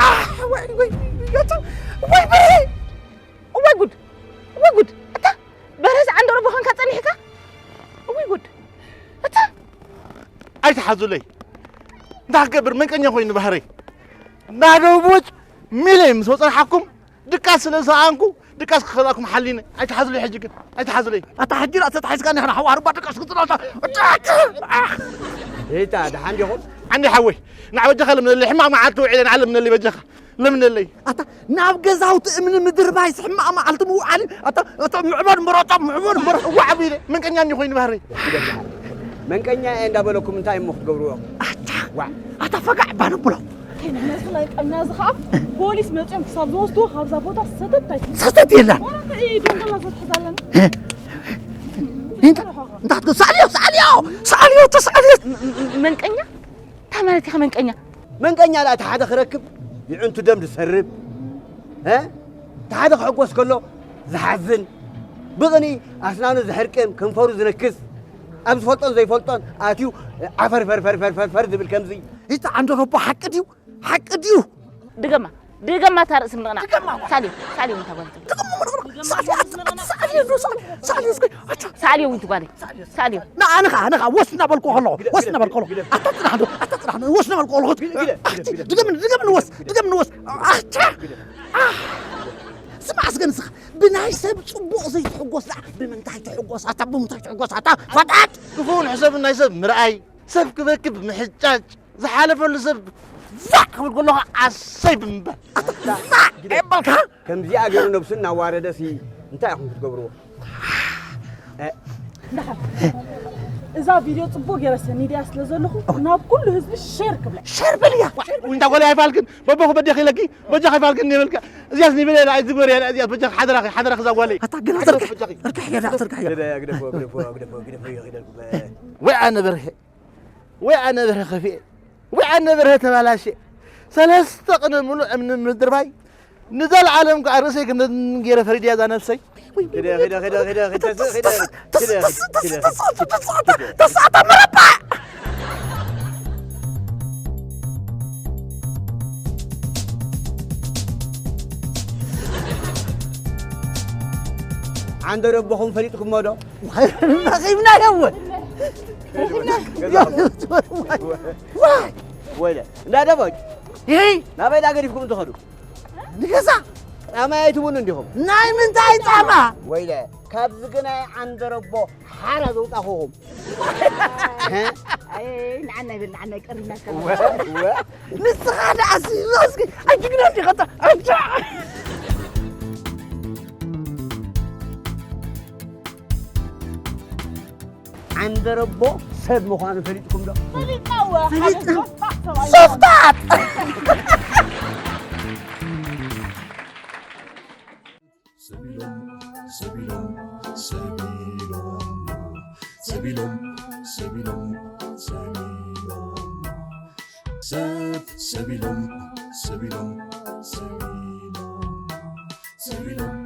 ኣህ፣ ወይ፣ ወይ፣ ጋቻ። ወይ፣ ወይ። እዋይ ጉድ! እዋይ ጉድ! እታ በረስ ዓንደሮ ብኾንካ ጸኒሕካ? እዋይ ጉድ! እታ ኣይትሓዙለይ። እንታይ ክገብር መንቀኛ ኮይኑ ባህረይ። ናደው ቦጭ ሚለይ ምስ ወጸንሓኩም ድቃስ ስለ ዝሰኣንኩ ድቃስ ክኸልኣኩም ሓሊነ። ኣይትሓዙለይ ሕጂ ግን። ኣይትሓዙለይ። ኣታ ሕጂ ራእሲ ተታሒዝካ ኒኽና ሓዋሩ ባድቃስ ክትናታ። እታ ደሓን ዲኹም? ዓንዲ ሓወይ፣ ንዓ በጃኻ ለምነለይ። ሕማቕ መዓልቲ ውዒለ ንዓ ለምነለይ በጃኻ። ለምነለይ። ኣታ ናብ ገዛውቲ እምኒ ምድርባይስ ሕማቕ መዓልቲ ምውዓል እዩ። ኣታ እታ ምዕባድ ምረጣ ምዕባድ ምረጣ። ዋዕ ቢለ መንቀኛ እንዲ ኮይኑ ባህሪ። መንቀኛ እየ እንዳበለኩም እንታይ እሞ ክትገብርዎ? ኣታ ዋዕ ኣታ ፈጋዕ ባነብሎ። ነዚ መንቀኛ እዚ ከዓ ፖሊስ መፅኦም ክሳብ ዝወስድዎ ካብዛ ቦታ ሰተት ኣይትብል። ሰተት የላን። ወረተ እዩ ደንገላ ዘትሕዛለን። እንታ ክትገ ሳልዮ ሳልዮ ሳልዮ ተሳልዮ። መንቀኛ እንታይ ማለት ኢኻ መንቀኛ? መንቀኛ ደኣ እቲ ሓደ ክረክብ ይዕንቱ ደም ዝሰርብ፣ እ? እቲ ሓደ ክሕጎስ ከሎ ዝሓዝን፣ ብቕኒ ኣስናኑ ዝሕርቅን ከንፈሩ ዝነክስ፣ ኣብ ዝፈልጦን ዘይፈልጦን ኣትዩ ዓፈር ፈር ፈር ፈር ፈር ዝብል ከምዚ። እቲ ዓንደረቦ ሓቂ ድዩ? ሓቂ ድዩ? ድገማ ድገማ እታ ርእሲ ምንቕናቕ። ሳልዮ ሳልዮ እንታይ ጓል ትብል? ሳልዮ እውን ትጓለይ። ሳልዮ እውን ትጓለይ። ሳልዮ። ንዓ ንኻ ንኻ ወስ እናበልኩ ከለኹ ወስ እናበልኩ ከለኹ ኣታ ጽናሕ ዶ ኣታ ጽናሕ ዶ ወስ እናበልኩ ከለኹ ኣቲ ድገም ድገም ንወስ ድገም ንወስ ኣታ ስማዕ እስከ ንስኻ ብናይ ሰብ ጽቡቕ ዘይትሕጎስ ደኣ ብምንታይ ትሕጎስ ኣታ ብምንታይ ትሕጎስ ኣታ ፈጣጥ ክፉን ሕሰብ ናይ ሰብ ምርኣይ ሰብ ክበክብ ምሕጫጭ ዝሓለፈሉ ሰብ ዛዕ ክብል ከለኹ ኣሰይ ብምባል ዛዕ የበልካ ከምዚኣ ገይሩ ነብሱ እናዋረደ ሲ እንታይ ኢኹም ክትገብርዎ እዛ ቪድዮ ፅቡቅ ገይረ ሰኒድያ ስለ ዘለኹ ናብ ኩሉ ህዝቢ ሼር ክብላ ሸር በልያ እንዳ ጓል ኣይፋልክን በቦ ክበዲ ክኢለኪ በጃ ኣይፋልክን ይብልካ እዚያስ ኒብል እያ ዝግበር እያ እዚያስ በጃ ሓደራኺ ሓደራኺ እዛ ጓለይ ኣታ ግን ኣታ እርካሕ እርካሕ እርካሕ እርካሕ እርካሕ ግደፍ ግደፍ ግደፍ ግደፍ ግደፍ ወይ ኣነ በርሄ ወይ ኣነ በርሀ ከፊኤ ወይ ኣነ በርሀ ተባላሸ ሰለስተ ቅነ ሙሉእ እምኒ ምድርባይ ንዘለዓለም ከዓ ርእሰይ ከም ገይረ ፈሪድያ እዛ ነብሰይ ተስዓተ መረባ ዓንደ ረቦኹም ፈሊጥኩሞ ዶ? ረኺብና የውን ወይለ እንዳ ደቦጭ ይሄ ናበይ ዳ ገዲፍኩም እንትኸዱ ንገዛ ጣማ ኣይትብሉ እንዲኹም ናይ ምንታይ ጣማ ወይለ ካብዚ ግናይ ዓንደረቦ ሓራ ዘውጣኹኹም ንዓና ይብል ንዓና ይቀርብና ንስኻ ደኣ እስኪ ኣጅግና እንዲኸታ ኣንታ ዓንደረቦ ሰብ ምዃኑ ፈሊጥኩም ዶ? ፈሊጥናዎ። ሶፍታት! ሰቢሎም ሰቢሎም ሰቢሎም ሰቢሎም ሰቢሎም ሰቢሎም ሰብ ሰቢሎም ሰቢሎም ሰቢሎም ሰቢሎም